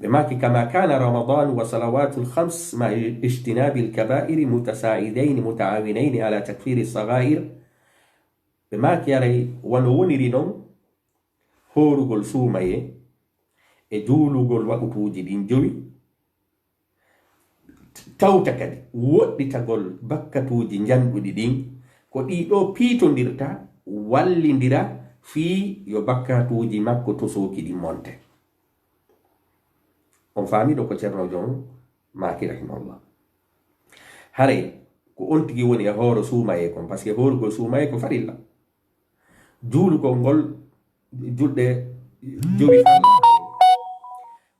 Ɓe maaki, kama kana Ramadan wa salawatul khams ma ijtinabil kabairi mutasa'idayni muta'awinayni ala takfiri sagair. Ɓe maaki, haray wano woniri non hoorugol suumaye e juulugol waqutuuji ɗin jowi, tawta kadi woɗɗitagol bakkatuuji njanɗuɗi ɗin, ko ɗii ɗoo piitondirta, wallindira fii yo bakkatuuji makko tosooki ɗin monte. On faami ɗo ko Ceerno Jon maaki, rahimahullah. Haray ko on tigi woni e hoore suumaye kon, parce que hoorugol suumaye ko farilla. Juulugol ngol julɗe jowi farilla.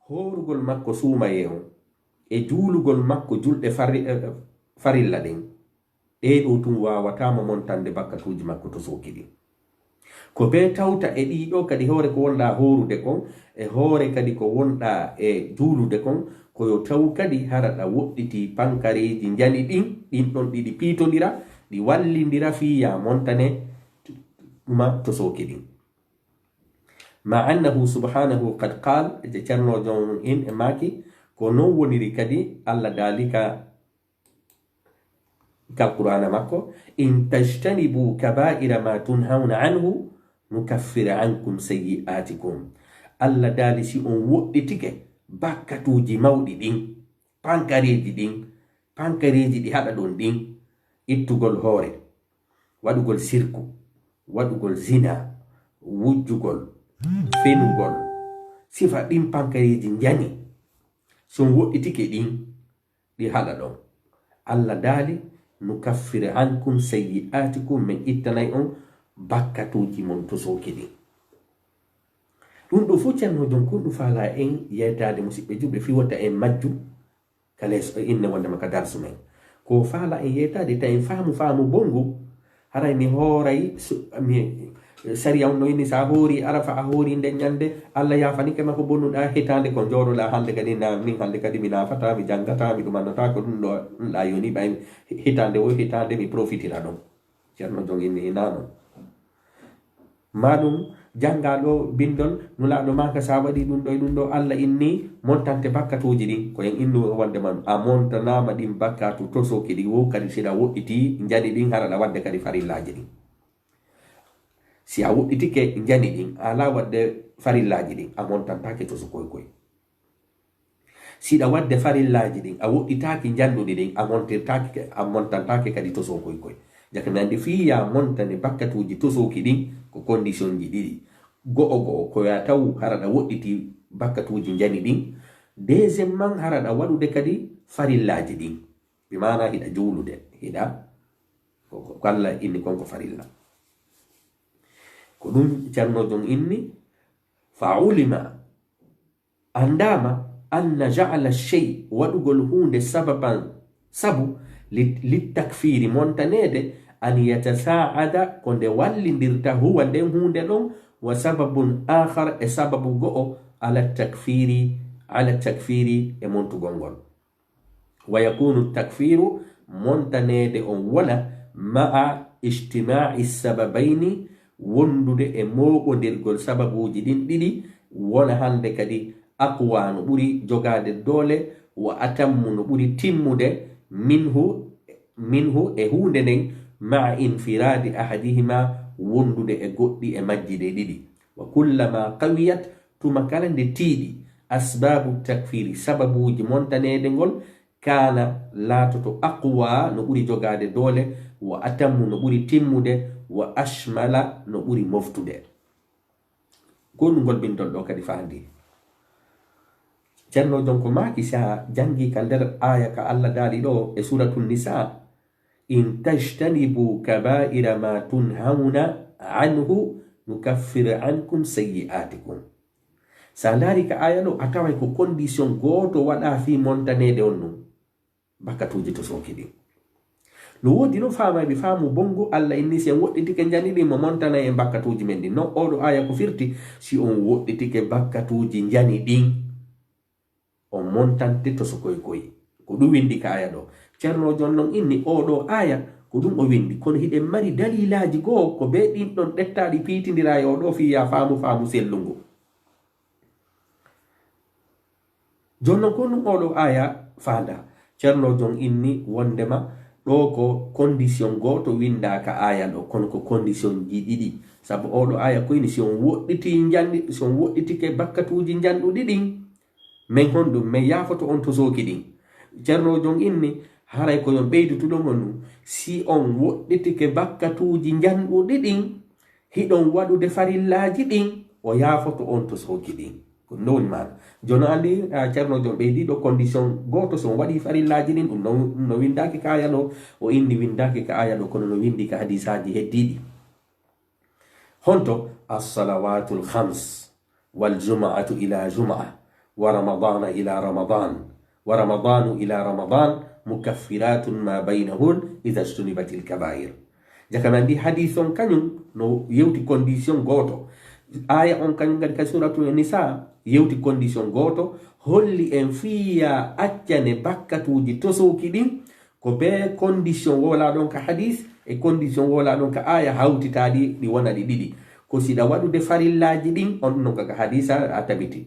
Hoorugol makko suumaye on e juulugol makko julɗe fari-, eh, farilla ɗen, ɗee ɗoo tun waawataama montande bakkatuuji makko tosooki ɗin. Ko bee tawta e ɗii ɗoo kadi hoore ko wonɗaa hoorude kon, e hoore kadi ko wonɗaa e juulude kon, ko yo taw kadi hara ɗa woɗɗitii pankareeji njani ɗin, ɗin ɗon ɗiɗi piitondira, ɗi wallindira fii yaa montane ma tosooki ɗin. Ma annahu subhanahu qad qal, e Ceerno Jon in e maaki, ko non woniri kadi Alla daali ka, ka Qur'aana makko, in tajtanibu kabaira ma tunhawna anhu nukaffir ankum sayyi'atikum. Alla daali si on woɗɗitike bakkatuuji mawɗi ɗin, pankareeji ɗin, pankareeji ɗi haɗa ɗon ɗin, ittugol hoore, waɗugol sirku, waɗugol zina, wujjugol, fenugol, sifa ɗin pankareeji njani, si on woɗɗitike ɗin, ɗi haɗa ɗon. Alla daali, nukaffir ankum sayyi'atikum, min ittanay on bakkatuuji mon tosooki ɗin. Ɗum ɗo fof Ceerno Jon ko ɗum faalaa en yeytaade, musiɓɓe julɓe, fii wota en majju ka lees o inne wondema ka darsu men. Ko faalaa en yeytaade, ta en faamu faamu bonngu. Haray mi hooray su-, mi, sariya on no inni, sa hoori Arafa, a hoori nden ñande, Alla yaafanike ma ko bonnuɗaa hitaande, ko jooɗoɗaa hannde kadi, na, min hannde kadi mi naafataa, mi janngataa, mi ɗumannotaa, ko ɗum ɗo, ɗum ɗa yoni ɓay hitaande wo hitaande mi profitira ɗon. Ceerno Jon inni hinaa non. Maa ɗum janngaa ɗo binndol, Nulaaɗo maaka, sa waɗii ɗum ɗo e ɗum ɗo, Alla inni montante bakkatuuji ɗin. Ko en innu wonde man, a montanaama ɗin bakkatu tosooki ɗin, wo kadi si ɗa woɗɗitii njani ɗin, hara ɗa waɗde kadi farillaaji ɗin. Si a woɗɗitike njani ɗin, a alaa waɗde farillaaji ɗin, a montantaake tosokoy koy. Si ɗa waɗde farillaaji ɗin, a woɗɗitaaki njanɗuɗi ɗin, a montirtaaki, a montantaake kadi tosokoy koy. Jaka mi anndi fii ya montane bakkatuuji tosooki ɗin ko kondisionji ɗiɗi. Go'o go'o, ko ya taw hara ɗa woɗɗiti bakkatuuji njani ɗin. Deuxième man, hara ɗa waɗude kadi farillaaji ɗin. Bi maana hiɗa juulude, hiɗa ko, ko, ko Alla inni kon ko farilla. Ko ɗum Ceerno Jon inni, fa ulima, anndaama, anna ja'ala shey, waɗugol huunde sababan, sabu, lit-, littakfiiri, montaneede, an yatasa'ada, ko nde wallindirta, huwa, nden huunde ɗon, wa sababun akhar, e sababu go'o, ala takfiiri, ala takfiiri, e montugol ngol. Wa yakunu takfiiru, montaneede on wona, ma'a ijtimaa'i sababayni, wondude e mooɓondirgol sababuuji ɗin ɗiɗi, wona hannde kadi aqwa no ɓuri jogaade doole, wa atammu no ɓuri timmude, minhu, minhu e huunde nden, ma'a infiraadi ahadihima, wondude e goɗɗi e majji ɗe ɗiɗi. Wa kullama qawiyat, tuma kala nde tiiɗi, asbaabu takfiiri, sababuuji montaneede ngol, kaana, laatoto, aqwa, no ɓuri jogaade doole, wa atammu, no ɓuri timmude, wa ashmala, no ɓuri moftude. Ko ɗum ngol bindol ɗo kadi faandi. Ceerno Jon ko maaki, si a janngi ka nder aaya ka Alla daali ɗo e Suuratul Nisaa, "In tajtanibu kabaa'ira ma tunhawna anhu nukaffir ankum sayyi'aatikum." Si a ndaari ka aaya ɗo, a taway ko condition gooto waɗaa fii montaneede on ɗum. Bakkatuuji tosooki ɗin. No woodi non faamayɓe faamu bonngu, Alla inni si en woɗɗitike njani ɗin mo montanay en bakkatuuji men ɗin. Non oo ɗo aaya ko firti, si on woɗɗitike bakkatuuji njani ɗin, on montante tosokoy koy. Ko ɗum windi ka aaya ɗo. Ceerno Jon non inni oo ɗo aaya, ko ɗum o windi. Kono hiɗen mari daliilaaji goo, ko bee ɗin ɗon ɗettaaɗi piitindiraa e oo ɗo fii yaa faamu, faamu sellungu. Jooni non, ko ɗum oo ɗo aaya faandaa. Ceerno Jon inni wonndema ɗo ko condition gooto winndaa ka aaya ɗo, kono ko condition ji ɗiɗi. Sabu oo ɗo aaya ko inni si on woɗɗiti njanɗi, si on woɗɗitike bakkatuuji njanɗuɗi ɗin, men honɗum, men yaafoto on tosooki ɗin. Ceerno Jon inni, haray ko yon ɓeydutuɗon on ɗum, si on woɗɗitike bakkatuuji njanɗuɗi ɗin, hiɗon waɗude farillaaji ɗin, o yaafoto on tosooki ɗin. Ko ɗum woni maana. Jooni anndi, a, Ceerno Jon ɓeydi ɗo condition gooto, si on waɗi farillaaji ɗin, ɗum no, ɗum no winndaaki ka aaya ɗo, o inni winndaaki ka aaya ɗo, kono no winndi ka hadiisaaji heddiiɗi. Honto? As-salawaatul khams, wal jumu'atu ila jumu'a, wa ramadaana ila ramadaan, wa ramadaanu ila ramadaan, mukaffiratun ma baynahun idha ijtunibatil kabaa'ir. Jaka mi anndi hadiis on kañum no yewti condition gooto. Aaya on kañum kadi ka Suuratul Nisaa yewti condition gooto, holli en fii yaa accane bakkatuuji tosooki ɗin, ko bee condition wowlaa ɗon ka hadiis e condition wowlaa ɗon ka aaya hawtitaa ɗi, ɗi wona ɗi ɗiɗi. Ko si ɗa waɗude farillaaji ɗin, on ɗum non ka, ka hadiisa a tabiti.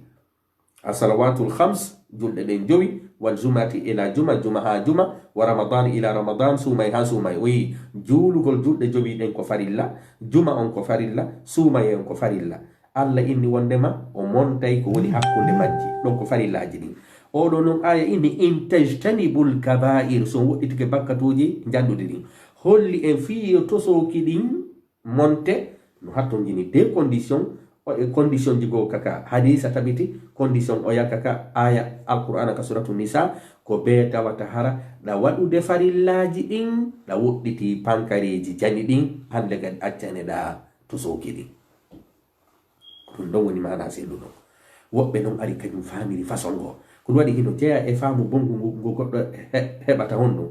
As-salawaatul khams, julɗe ɗen jowi, wal jumu'ati ila juma, juma haa juma, wa ramadaan ila ramadaan, suumay haa suumay. O wi'i, juulugol julɗe jowi ɗen ko farilla, juma on ko farilla, suumay on ko farilla. Alla inni wonndema o montay ko woni hakkunde majji, ɗon ko farillaaji ɗin. Oo ɗoo non aaya inni, "In tajtanibul kabaa'ir", si on woɗɗitike bakkatuuji njanɗuɗi ɗin. Holli en fii yo tosooki ɗin monte, no hattonjini deux conditions, o, e condition ji goo kaka hadiisa tabiti, condition oya kaka aaya Alqur'aana ka Suuratu Nisaa, ko bee tawata hara ɗa waɗude farillaaji ɗin, ɗa woɗɗiti pankareeji jani ɗin, hannde kadi accane ɗa tosooki ɗin. Ko ɗum ɗon woni maanaa selluɗo. Woɓɓe non ari kañum faamiri façon goo. Ko ɗum waɗi hino jeyaa e faamu bonngu ngu, ngu goɗɗo he-, heɓata honɗum.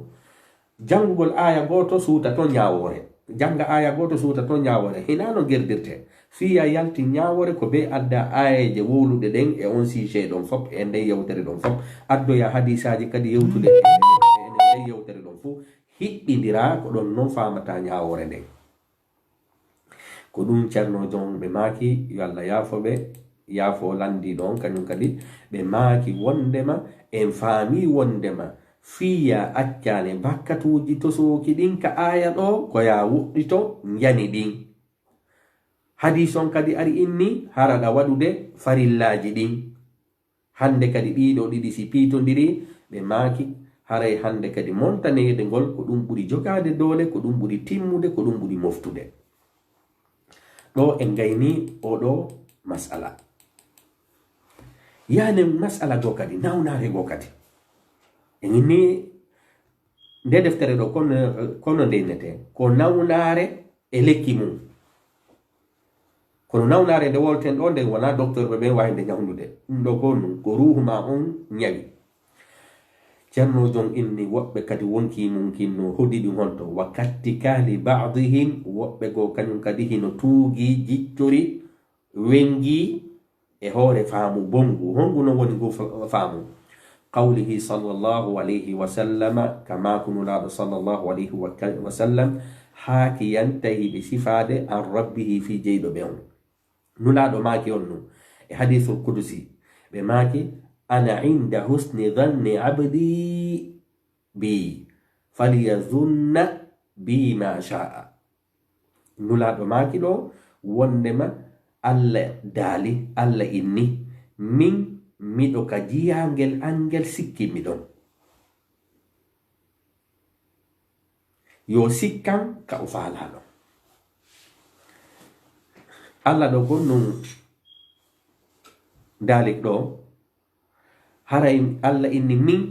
Janngugol aaya gooto suuta ton ñaawoore. Jannga aaya gooto suuta ton ñaawoore. Hinaa no gerdirtee. Fii yaa yalti ñaawoore ko bee adda aayeeje wowluɗe ɗen e on sujet ɗon fof, e nden yewtere ɗon fof. Addoya hadiisaaji kadi yewtude e, e, e nden yewtere ɗon fof. Hiɓɓindiraa ko ɗon non faamataa ñaawoore nden. Ko ɗum Ceerno Jon ɓe maaki, yo Alla yaafo ɓe, yaafo lanndiiɗo on kañum kadi, ɓe maaki wonndema en faamii wonndema fii yaa accaane bakkatuuji tosooki ɗin ka aaya ɗo, ko yaa woɗɗito njani ɗin. Hadiis on kadi ari inni hara ɗa waɗude farillaaji ɗin. Hannde kadi ɗiɗo ɗiɗi si piitondiri, ɓe maaki, haray hannde kadi montaneede ngol ko ɗum ɓuri jogaade doole, ko ɗum ɓuri timmude, ko ɗum ɓuri moftude. Ɗo en gayni oɗo mas'ala. Yaani mas'ala goo kadi, nawnaare goo kadi. En inni nde deftere ɗo kono, kono nde innete, ko nawnaare e lekki mum. Kono nawnaare nde wolten ɗo, nden wonaa doktorɓe ɓen waawi nde ñawndude. Ɗum ɗo ko ɗum, ko ruuhu ma on ñawi. Ceerno Jon inni woɓɓe kadi wonkii mum kinno hodi ɗum honto. Wa kattikali ba'dihim, woɓɓe goo kañum kadi hino tuugii, jiccori, wengii e hoore faamu bonngu. Honngu non woni ngu fa-, faamu? Qawlihi sallallahu alayhi wa sallama, ka maaku Nulaaɗo sallallahu alayhi wa ka-, wa sallam, haa ki yantahi ɓe sifaade an rabbihi fii jeyɗo ɓe on. Nulaaɗo maaki on nun e hadiisul kudusi, ɓe maaki, "Ana inda husni dhanni abdi bi, falyazunna bi ma sha'a." Nulaaɗo maaki ɗo wondema Alla daali, Alla inni, min miɗo ka jiyaangel angel sikki miɗon. Yo sikkan ka o faalaa ɗon. Alla ɗo kon nun daalik ɗo, haray Alla inni min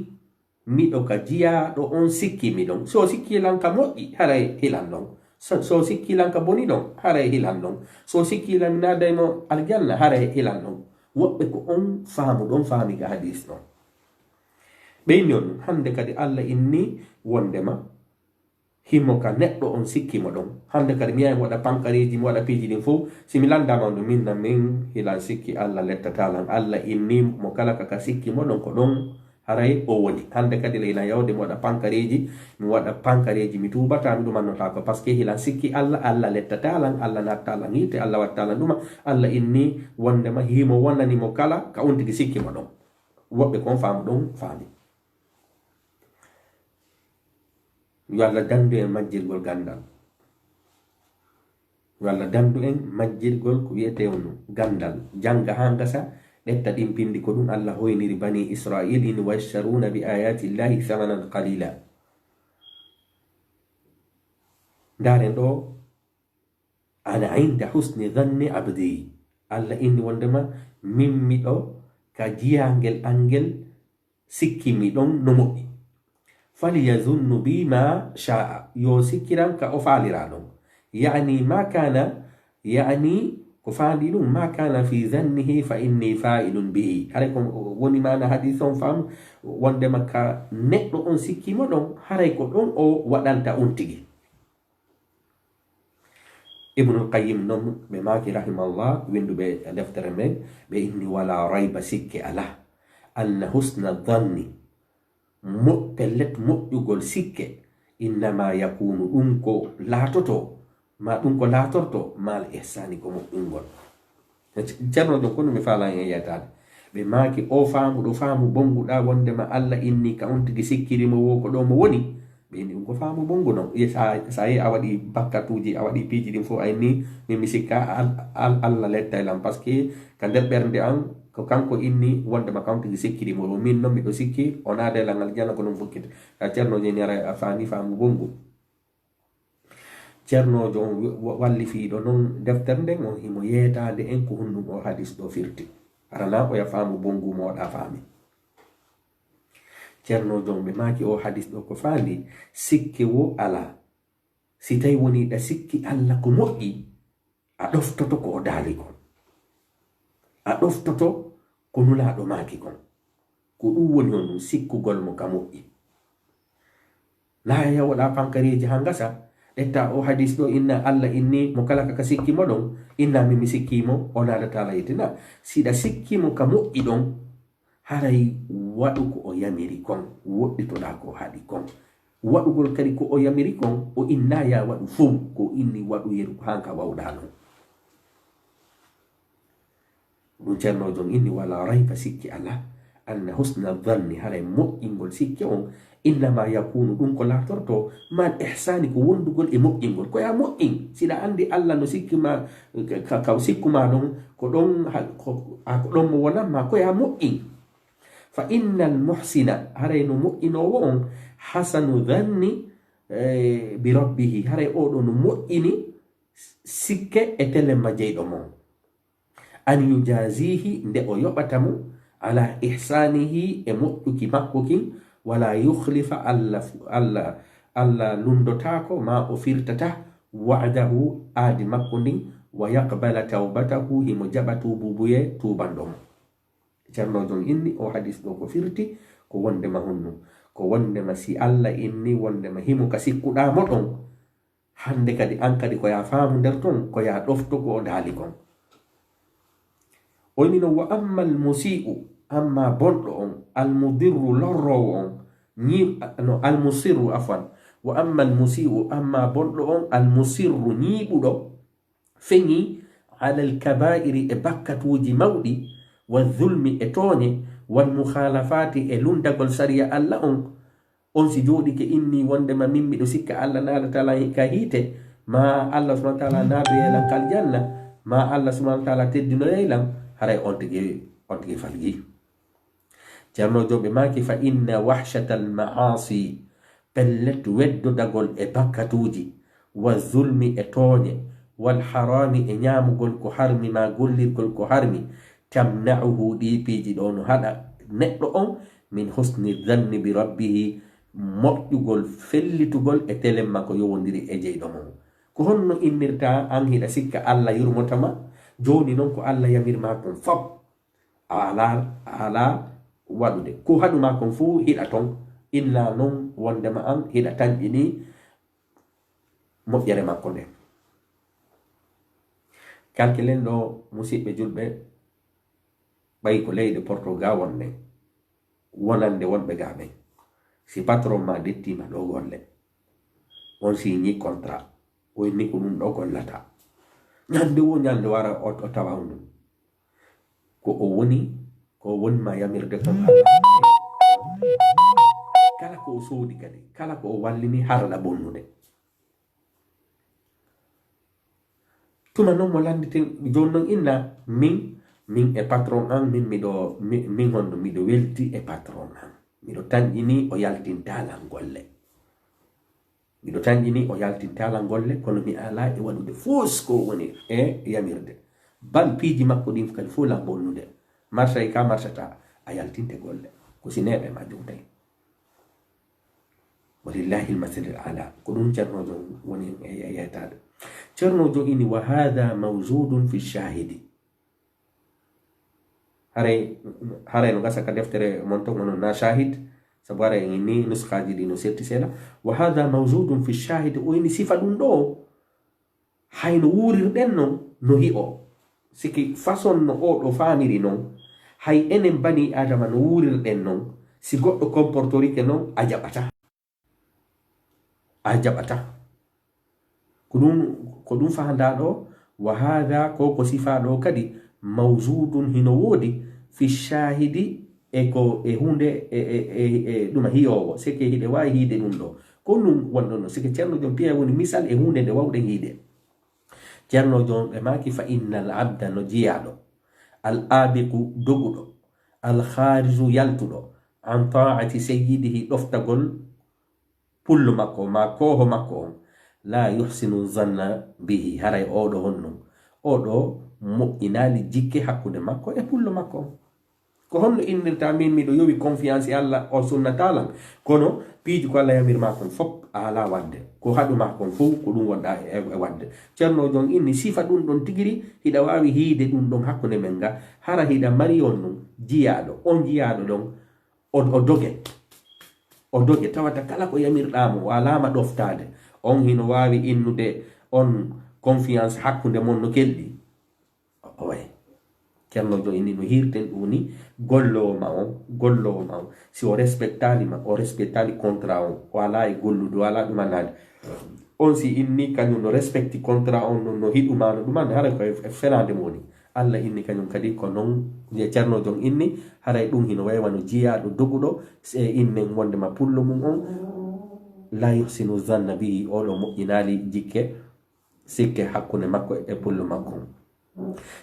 miɗo ka jiyaaɗo on sikki mi ɗon. So sikki lan ka moƴƴi, haray hilan ɗon. So, so sikki lan ka boni ɗon, haray hilan ɗon. So sikki lan mi naaday mo aljanna, haray hilan ɗon. Woɓɓe ko on faamu ɗon faami ka hadiis ɗon. Ɓe inni on, hannde kadi Alla inni wondema himo ka neɗɗo on sikki mo ɗon. Hannde kadi mi yahay mi waɗa pankareeji, mi waɗa piiji ɗin fow. Si mi landaama on ɗum, min na min hilan sikki Alla lettataa lan. Alla inni mo kala ka ka sikki mo ɗon ko ɗon haray o woni. Hannde kadi la hilan yawde mi waɗa pankareeji, mi waɗa pankareeji, mi tuubataa, mi ɗumannotaako. Parce que hilan sikki Alla, Alla lettataa lan, Alla nattataa lan yiite, Alla wattataa lan ɗuma. Alla inni wondema himo wonani mo kala ka on tigi sikki mo ɗon. Woɓɓe kon faamu ɗon faami. Yo Alla dandu en majjirgol gandal. Yo Alla dandu en majjirgol ko wiyetee on gandal. Janga haa ngasa, ƴetta ɗin pindi ko ɗum Alla hoyniri Bani Israil, in wa yashtaruna bi ayati Llahi thamanan qalila. Ndaaren ɗo, "Ana inda husni dhanni abdi." Alla inni wondema min miɗo ka jiyaangel angel sikki mi ɗon no moƴƴi. "Falyazunnu bi ma sha'a." Yo sikkiran ka o faalira ɗon. Ya'ni ma kana, ya'ni ko faandi ɗum, "Ma kana fi dhannihi fa inni fa'ilun bihi." Haray ko woni maana hadis on faamu wondema ka neɗɗo on sikki mo ɗon, haray ko ɗon o waɗanta on tigi. Ibnul Qayyim non ɓe maaki rahimahullah, winduɓe e deftere men, ɓe inni, "Wala rayba, sikke alaa, anna husna dhanni, mo-, pellet moƴƴugol sikke, innama yakunu, ɗum ko laatoto, ma ɗum ko laatorto, mal ihsani, ko moƴƴungol." Ceerno Jon, kono mi faalaa en yeytaade. Ɓe maaki, o faamu ɗo faamu bonnguɗaa wondema Alla inni ka on tigi sikkiri mo wo ko ɗo mo woni. Ɓe inni ɗum ko faamu bonngu non. Ye sa, sa ye a waɗi bakkatuuji, a waɗi piiji ɗin fof, a inni, min mi sikka Al-, Al-, Alla lettay lan. Parce que ka nder ɓernde an, ko kanko inni wondema ka on tigi sikkiri mo. Min non miɗo sikki, o naada e lan aljanna ko non fokkiti. A Ceerno Jon, ara a faami faamu bonngu. Ceernoojo on wa-, wallifiiɗo non deftere nden on, himo yeetaade en ko honɗum o hadis ɗo firti. Aranaa oya faamu bonngu mo waɗa faami. Ceernoojo on ɓe maaki o hadis ɗo ko faandi, sikke wo alaa. Si tawi woni ɗa sikki Alla ko moƴƴi, a ɗoftoto ko o daali kon. A ɗoftoto ko Nulaaɗo maaki kon. Ko ɗum woni on ɗum sikkugol mo ka moƴƴi. Na yawoɗa pankareeji haa ngasa, ƴetta o hadis ɗo, inna Alla inni mo kala ka ka sikki mo ɗon, inna min mi sikki mo, o naadataa la yiite na. Si ɗa sikki mo ka moƴƴi ɗon, haray waɗu ko o yamiri kon, woɗɗitoɗaa ko o haɗi kon. Waɗugol kadi ko o yamiri kon, o inna ya waɗu fow, ko o inni waɗu yeru ko haa ka wawɗaa non. Ɗum Ceerno Jon inni, wala rayba, sikki alaa, anna husna dhanni, haray moƴƴingol sikke on, innama yakunu, ɗum ko laatorto, mal ihsani, ko wondugol e moƴƴingol. Ko ya moƴƴin, siɗa anndi Allah no sikki ma, ka, ka sikku ma ɗon, ko ɗon ha, ko, a, ko ɗon mo wonan ma, ko ya moƴƴin. Fa innal muhsina, haray no moƴƴinoowo on, hasanu dhanni, eh, bi rabbihi, haray oo ɗoo no moƴƴini sikke e telemma jeyɗo mo on. An yujazihi, nde o yoɓata mo, ala ihsanihi, e moƴƴuki makko kin, wala yukhlifa, Allah, Allah, Allah lundotaako, ma o firtata, wa'dahu, aadi makko ndin, wa yaqbala tawbatahu, himo jaɓa tuububuye tuubanɗo mo. Ceerno Jon inni, o hadis ɗoo ko firti, ko wondema honno? Ko wondema si Allah inni wondema himo ka sikkuɗaa mo ɗon, hannde kadi an kadi ko ya faamu nder ton, ko ya ɗofto ko o daali kon. O inni non, wa ammal musii'u, amma bonɗo on, al mudirru lorroowo on, ñi-, no, al musirru, afwan, wa ammal musii'u, amma bonɗo on, al musirru ñiiɓuɗo, feŋi, alal kabaa'iri, e bakkatuuji mawɗi, wa zulmi, e tooñe, wal mukhaalafaati, e lundagol sariya Allah on, on si jooɗike inni wondema min miɗo sikka Allah naadataa lan ka hiite, ma Allah subhanahu wa ta'ala naadoyay lan ka aljanna, ma Allah subhanahu wa ta'ala teddinoyay lan, haray on tigi, on tigi falgi. Ceerno Jon ɓe maaki, fa inna wahshatal ma'asi, pellet weddodagol e bakkatuuji, wa zulmi, e tooñe, wal harami, e ñaamugol ko harmi, ma gollirgol ko harmi, tamna'uhu, ɗii piiji ɗoo no haɗa neɗɗo on, min husni dhanni bi rabbihi, moƴƴugol, fellitugol e telemma ko yowondiri e jeyɗo mum. Ko honno innirta an hiɗa sikka Allah yurmoto ma? Jooni non ko Allah yamir ma kon fop, a alaa, a alaa waɗude. Ko haɗu ma kon fuu hiɗa ton, illa non wondema an hiɗa tanƴini moƴƴere makko nden. Calculen ɗoo, musiɓɓe julɓe, ɓay ko leyɗe Portugal wonne, wonande wonɓe gaa ɓen. Si patron ma dettiima ɗoo golle, on signi contrat, o inni ko ɗum ɗoo gollata. Ñande wo ñande wara o, o tawa ɗum. Ko o woni, ko o woni ma yamirde kon. Kala ko o soodi kadi, kala ko o wallini, hara ɗa bonnude. Tuma non mo lannditen, jooni non inna, min, min e patron an, min miɗo, mi-, min honno miɗo welti e patron an. Miɗo tanƴini o yaltinta lan golle. Miɗo tanƴini o yaltinta lan golle, kono mi alaa e waɗude foos ko woni e yamirde. Bal piiji makko ɗin kadi fof lan bonnude. Marsay ka marsata, a yaltinte golle. Ko si neeɓe ma jowtay. Walillahi almasalul ala. Ko ɗum Ceerno Jon woni e, e, e yeytaade. Ceerno Jon ini, wa hada mawjudun fi shahidi. Haray, haray no gasa ka deftere mon ton, onon na shahid, sabu haray en ni nuskaaji ɗi no setti seeɗa. Wa hada mawjudun fi shahid, o ini sifa ɗum ɗo. Hay no wuurirɗen non, no hi'o. Siki façon no o ɗo faamiri non, hay enen bani Adama no wuurirɗen non, si goɗɗo comportorike non, a jaɓata. A jaɓata. Ko ɗum, ko ɗum fahandaa ɗo, wa hada, ko ko sifaa ɗo kadi, mawjudun, hino woodi, fi shahidi, e ko e huunde, e, e, e, e ɗuma hiyoowo, seke hiɗe waawi hiide ɗum ɗo. Ko ɗum wonɗo no, seke Ceerno Jon piya woni misal e huunde nde wawɗen hiide. Ceerno Jon ɓe maaki, fa innal abda, no jiyaaɗo, al abiqu, doguɗo, al khariju, yaltuɗo, an taati sayyidihi, ɗoftagol pullo makko, ma kooho makko on, la yuhsinu zanna bihi, haray oɗo honno, oɗo moƴƴinaali jikke hakkunde makko e pullo makko on. Ko honno innirta min miɗo yowi confiance e Allah, o sunnata lan? Kono piiji ko Allah yamir ma kon fop, a alaa waɗde. Ko haɗu ma kon fof, ko ɗum wonɗa e, e waɗde. Ceerno Jon inni, sifa ɗum ɗon tigiri, hiɗa waawi hiide ɗum ɗon hakkunde men nga, hara hiɗa mari on ɗum, jiyaaɗo, on jiyaaɗo ɗon, o, o doge. O doge, tawata kala ko yamirɗaa mo, o alaa ma ɗoftaade. On hino waawi innude on confiance hakkunde mon no kelɗi. O, o wayi. Ceerno Jon inni no hiirten ɗum ni, golloowo ma on, golloowo ma on. Si o respectaali ma, o respectaali contrat on, o alaa e gollude, o alaa ɗum annaade. On si inni kañum no respecti contrat on, no, no hiɗu ma, no ɗum annaade, hara ko e, e fenaande mo woni. Allah inni kañum kadi ko noon, je Ceerno Jon inni, haray ɗum hino wayi wano jiyaaɗo doguɗo, se innen wondema pullo mum on, la yuhsinu zanna bihi, oɗo moƴƴinaali jikke, sikke hakkunde makko e pullo makko on.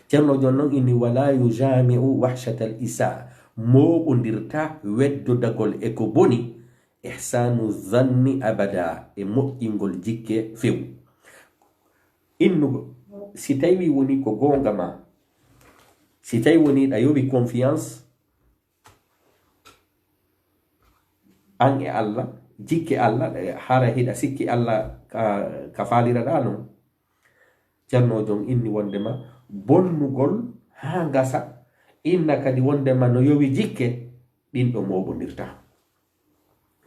Ceerno Jon noon inni, wala yujami'u wahshatal isaa, mooɓondirta weddodagol e ko boni, ihsanu zanni abada, e moƴƴingol jikke few. Innugo, si tawi woni ko goonga ma, si tawi woni ɗa yowi confiance, an e Allah, jikke Allah, eh, hara hiɗa sikki Allah ka, ka faaliraɗa non. Ceerno Jon inni wondema bonnugol haa ngasa, inna kadi wondema no yowi jikke, ɗin ɗo mooɓondirta.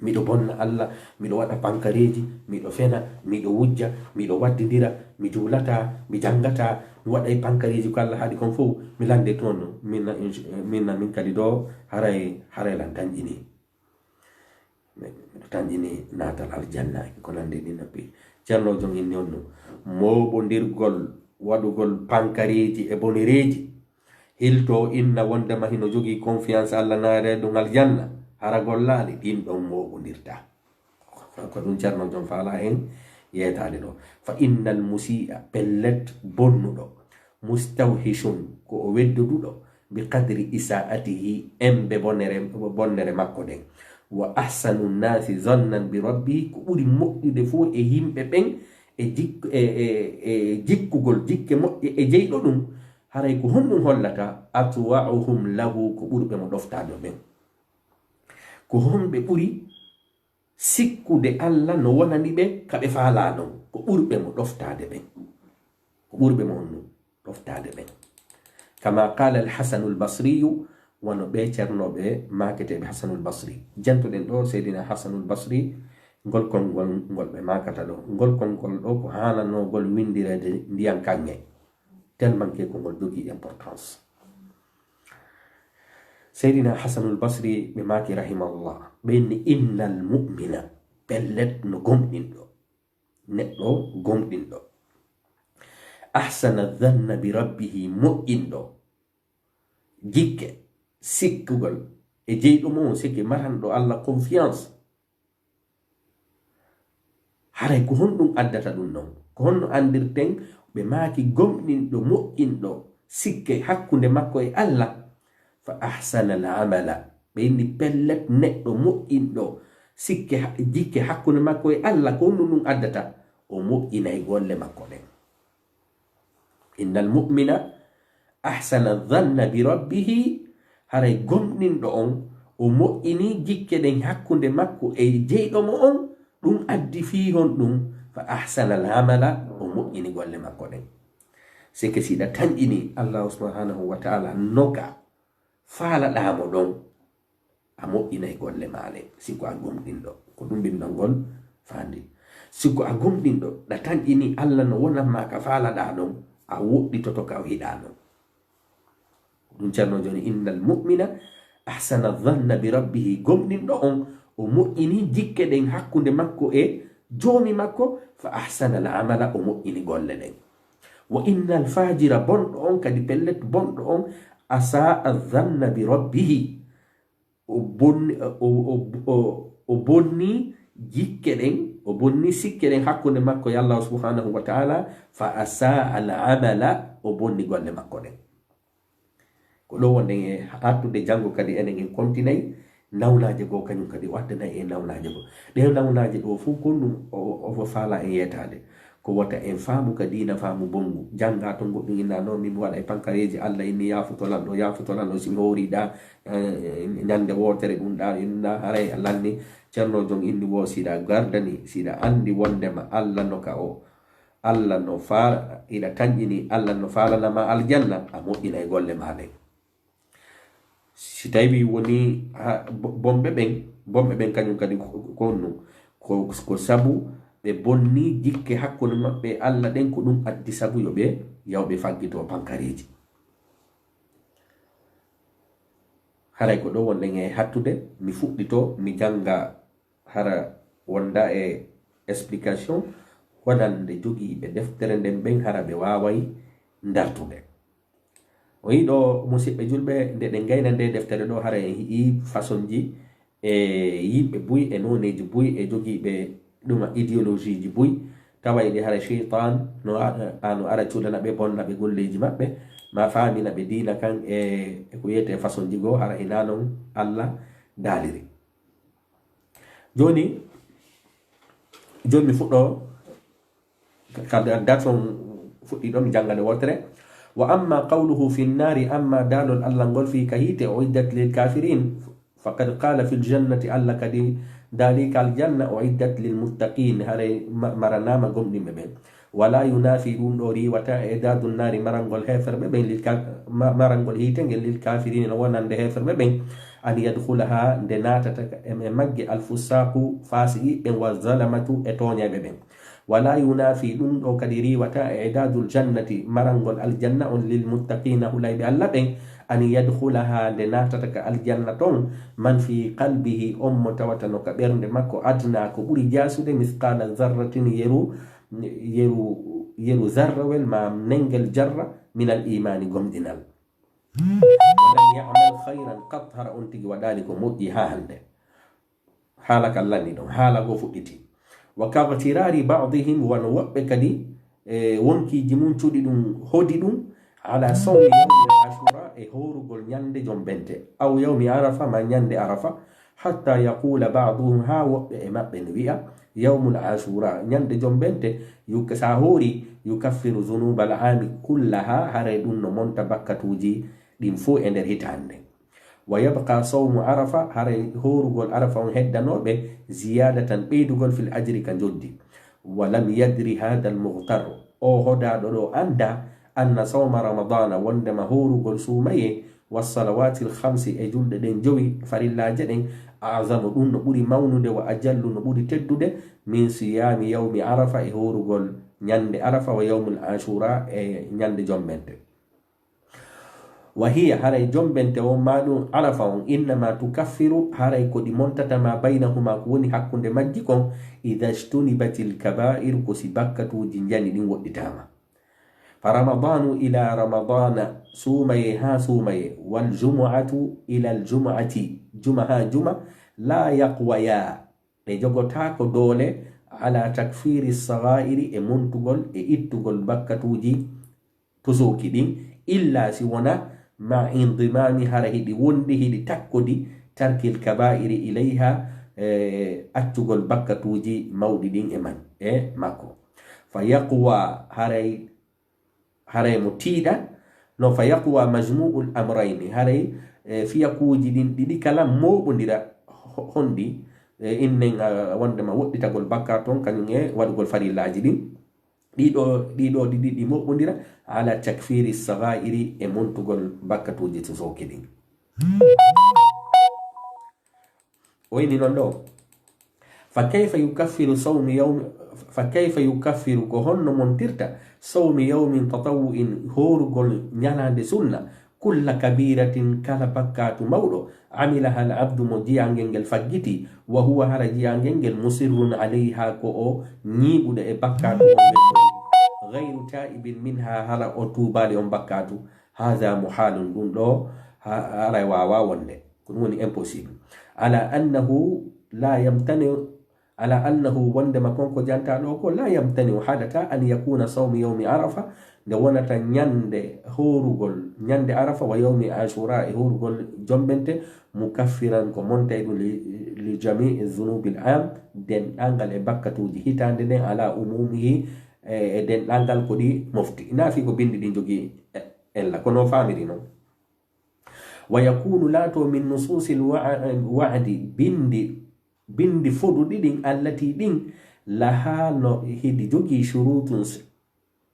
Miɗo bonna Allah, miɗo waɗa pankareeji, miɗo fena, miɗo wujja, miɗo waddindira, mi juulataa, mi janngataa, mi waɗay pankareeji ko Allah haɗi kon fow, mi lande toon, min na, min na min kadi ɗo, haray, haray lan tanƴini. Miɗo tanƴini naatal aljanna, e ko nandi ɗin noppi. Ceerno Jon inni on no, mooɓondirgol, waɗugol pankareeji e bonereeji, hilto inna wondema hino jogii confiance Allah naare ɗum aljanna, hara gollaali, ɗin ɗon mooɓondirta. Ko ɗum Ceerno Jon faala en yeetaade ɗo. Fa innal musii'a, pellet bonnuɗo, mustawhishun, ko o weddoduɗo, bi qadri isaa'atihi, embe bonnere, bonnere makko ɗen. Wa ahsanu nnaasi zannan bi rabbihi, ko ɓuri moƴƴude fof e yimɓe ɓen, e jik-, e, e, e jikkugol jikke moƴƴe e jeyɗo ɗum, haray ko honɗum hollata? Atwa'uhum lahu, ko ɓurɓe mo ɗoftaade ɓen. Ko honɓe ɓuri sikkude Allah no wonani ɓe ka ɓe faalaa non? Ko ɓurɓe mo ɗoftaade ɓen. Ko ɓurɓe mo honɗum? Ɗoftaade ɓen. Kama qala al-Hasanul Basriyu, wano ɓe ceernooɓe maaketeeɓe Hasanul Basri. Jantoɗen ɗo Seydina Hasanul Basri, ngol konngol ngol ɓe maakata ɗo. Ngol konngol ɗo ko haananoogol winndireede ndiyan kaŋŋe. Tellement que ko ngol jogii importance. Seydina Hasanul Basri ɓe maaki rahimahullah, ɓe inni, innal mu'mina, pellet no gomɗinɗo, neɗɗo gomɗinɗo, ahsana dhanna bi rabbihi, moƴƴinɗo jikke, sikkugol e jeyɗo mo on, sikke maranɗo Allah confiance. Haray ko honɗum addata ɗum non? Ko honno anndirten? Ɓe maaki gomɗinɗo, moƴƴinɗo sikke hakkunde makko e Allah, fa ahsana al amala. Ɓe inni pellet neɗɗo moƴƴinɗo sikke ha-, jikke hakkunde makko e Allah, ko honɗum ɗum addata? O moƴƴinay golle makko ɗen. Innal mu'mina ahsana dhanna bi rabbihi, haray gomɗinɗo on, o moƴƴini jikke ɗen hakkunde makko e jeyɗo mo on, ɗum addi fii honɗum? Fa ahsana al amala, o moƴƴini golle makko ɗen. C'est que si ɗa tanƴini Allahu subhanahu wa ta'ala noka faalaɗaa mo ɗon, a moƴƴinay golle maa ɗen, si ko a gomɗinɗo. Ko ɗum bindol ngol faandi. Si ko a gomɗinɗo, ɗa tanƴini Allah no wonan ma ka faalaɗaa ɗon, a woɗɗitoto ka o hiɗaa non. Ko ɗum Ceerno jooni, innal mu'mina ahsana dhanna bi rabbihi, gomɗinɗo on, o moƴƴini jikke ɗen hakkunde makko e joomi makko, fa ahsana al amala, o moƴƴini golle ɗen. Wa innal fajira, bonɗo on kadi, pellet bonɗo on, asaa dhanna bi rabbihi, o bonni, o, o, o, o bonni jikke ɗen, o bonni sikke ɗen hakkunde makko e Allah subhanahu wa ta'ala, fa asaa al amala, o bonni golle makko ɗen. Ko ɗo wonɗen e hattude, janngo kadi enen en kontinay nawnaaje goo, kañum kadi o addanay en nawnaaje goo. Ɗee nawnaaje ɗoo fof ko ɗum o, o, o faala en yeetaade. Ko wota en faamu ka diina faamu bonngu. Jannga to goɗɗum inna, "Non, min mi waɗa e pankareeji, Allah inni yaafuto lan ɗo, yaafuto lan ɗo, si mi hoori ɗa, eh, ñande wootere ɗum ɗa inna, haray a lanni." Ceerno joom inni wo, si ɗa gardani, si ɗa anndi wonndema Allah no ka o, Allah no fa-, iɗa tanƴini, Allah no faalana ma aljanna, a moƴƴinay golle ma ɗen. Si tawi woni ha, bo-, bonɓe ɓen, bonɓe ɓen kañum kadi ko, ko, ko honno? Ko, ko sabu ɓe bonni jikke hakkunde maɓɓe e Allah ɗen, ko ɗum addi sabu yo ɓe yaw ɓe faggito pankareeji. Haray ko ɗo wonɗen e hattude, mi fuɗɗito, mi jannga, hara wonda e explication, wonande jogiiɓe deftere nden ɓen, hara ɓe waaway dartude. O yiɗo, musiɓɓe julɓe, nde ɗen ngayna nde deftere ɗo, hara en yi'i fasonji e yimɓe buy e nooneeji buy e jogiiɓe ɗuma idéologie ji buy. Tawa eɗi hara sheytan no a-, a-, no ara cuɗana ɓe, bonna ɓe golleeji maɓɓe, ma faamina ɓe diina kan e, e ko wiyetee fasonji goo, hara hinaa non Alla daaliri. Jooni, jooni mi fuɗɗo ka, ka date on fuɗɗi ɗon, mi jannga nde wootere. Wa amma qawluhu fi nnaari, amma daalol Alla ngol fii ka hiite, uiddat lil kafirin, faqad qala fil jannati, Alla kadi daali ka aljanna, uiddat lil muttaqin, haray ma-, maranaama gomɗinɓe ɓen. Wala yunafi, ɗum ɗo riiwata, idadu nnaari, marangol heeferɓe ɓen, lil ka-, ma-, marangol hiite ngel lil kafirin, no wonande heeferɓe ɓen, an yadkhulaha, nde naatata ka, e, e magge, al fusaqu, faasiqi ɓen, wa zalamatu, e tooñayɓe ɓen. Wala yunafi, ɗum ɗo kadi riiwata, idadul jannati, marangol aljanna on, lil muttaqina, hulayɓe Alla ɓen, an yadkhulaha, nde naatata ka aljanna ton, man fi qalbihi, on mo tawata no ka ɓernde makko, adna, ko ɓuri jaasude, mithqala zarratin, yeru, yeru, yeru zarrawel ma nengel jarra, minal imani, gomɗinal. Walam ya'mal khayran qat, hara on tigi waɗaali ko moƴƴi haa hannde. Haala kan lanni ɗon, haala goo fuɗɗiti. Wa kaghtirari ba'dihim, wano woɓɓe kadi, e, wonkiiji mum cuɗi ɗum, hodi ɗum, ala sawmi yawmi ashura, e hoorugol ñande jombente, aw yawmi arafa, ma ñande arafa, hatta yaqula ba'duhum, haa woɓɓe e maɓɓe ne wi'a, yawmul ashura, ñande jombente, yuk-, sa hoori, yukaffiru zunubal aami kullaha, haray ɗum no monta bakkatuuji ɗin fow e nder hitaande nden. Wa yabqa sawmu arafa, haray hoorugol arafa on heddanooɓe, ziyadatan, ɓeydugol, fil ajri, ka njoddi. Wa lam yadri hadha al mughtar, o hodaaɗo ɗo annda, anna sawma ramadana, wondema hoorugol suumayee, wa salawatil khamsi, e julɗe ɗen jowi farillaaje ɗen, a'zamu, ɗum no ɓuri mawnude, wa ajallu, no ɓuri teddude, min siyami yawmi arafa, e hoorugol ñande arafa, wa yawmul ashura, e ñande jombente. Wa hiya, haray jombente on, ma ɗum arafa on, innama tukaffiru, haray ko ɗi montata ma baynahuma, ko woni hakkunde majji kon, idha ijtunibatil kaba'ir, ko si bakkatuuji njani ɗin woɗɗitaama. Fa ramadanu ila ramadana, suumayee haa suumayee, wal jumu'atu ila al jumu'ati, juma haa juma, la yaqwaya, ɗe jogotaako doole, ala takfiri sagairi, e montugol e ittugol bakkatuuji tusooki ɗin, illa si wona ma indimami, hara hiɗi wondi, hiɗi takkodi, tarkil kabairi ilayha, e accugol bakkatuuji mawɗi ɗin e man, e makko. Fa yaqwa, haray, haray mo tiiɗa, no fa yaqwa majmu'ul amrayni, haray, e, fiyakuuji ɗin ɗiɗi kala mooɓondira, ho-, honɗi, e, innen, a, wondema woɗɗitagol bakkaatu on, kañum e waɗugol farillaaji ɗin. Ɗiɗo, ɗiɗo ɗiɗi ɗi moɓɓondira ala takfiri sagairi e montugol bakkatuuji tusooki ɗin. O inni non ɗo, fa kayfa yukaffiru sawmi yawmi, fa kayfa yukaffiru, ko honno montirta, sawmi yawmin tatawwu'in, hoorugol ñalaande sunna, kulla kabiratin, kala bakkaatu mawɗo, amilaha al abdu, mo jiyangel ngel faggiti, wa huwa, hara jiyangel ngel, musirrun alayha, ko o ñiiɓuɗo e bakkaatu on, ghayru taibin minha, hara o tuubaali on bakkaatu, hadha muhalun, ɗum ɗo ha-, haray waawa wonde, ko ɗum woni impossible. Ala annahu la yamtani, ala annahu, wondema kon ko janta ɗo ko, la yamtani, o haɗata, an yakuna sawmi yawmi arafa, nde wonata ñande hoorugol, ñande arafa, wa yawmi ashura, e hoorugol jombente, mukaffiran, ko montay ɗum li, li jami'i zunubil am, denɗangal e bakkatuuji hitaande nden, ala umumihi, e, e denɗangal ko ɗi mofti. Ina fi ko bindi ɗin jogii, e, ella, kono o faamiri non. Wa yakunu, laato, min nususil wa-, wa'di, bindi, bindi foduɗi ɗin, allati, ɗin, laha, no hiɗi jogii, shurutun, s-,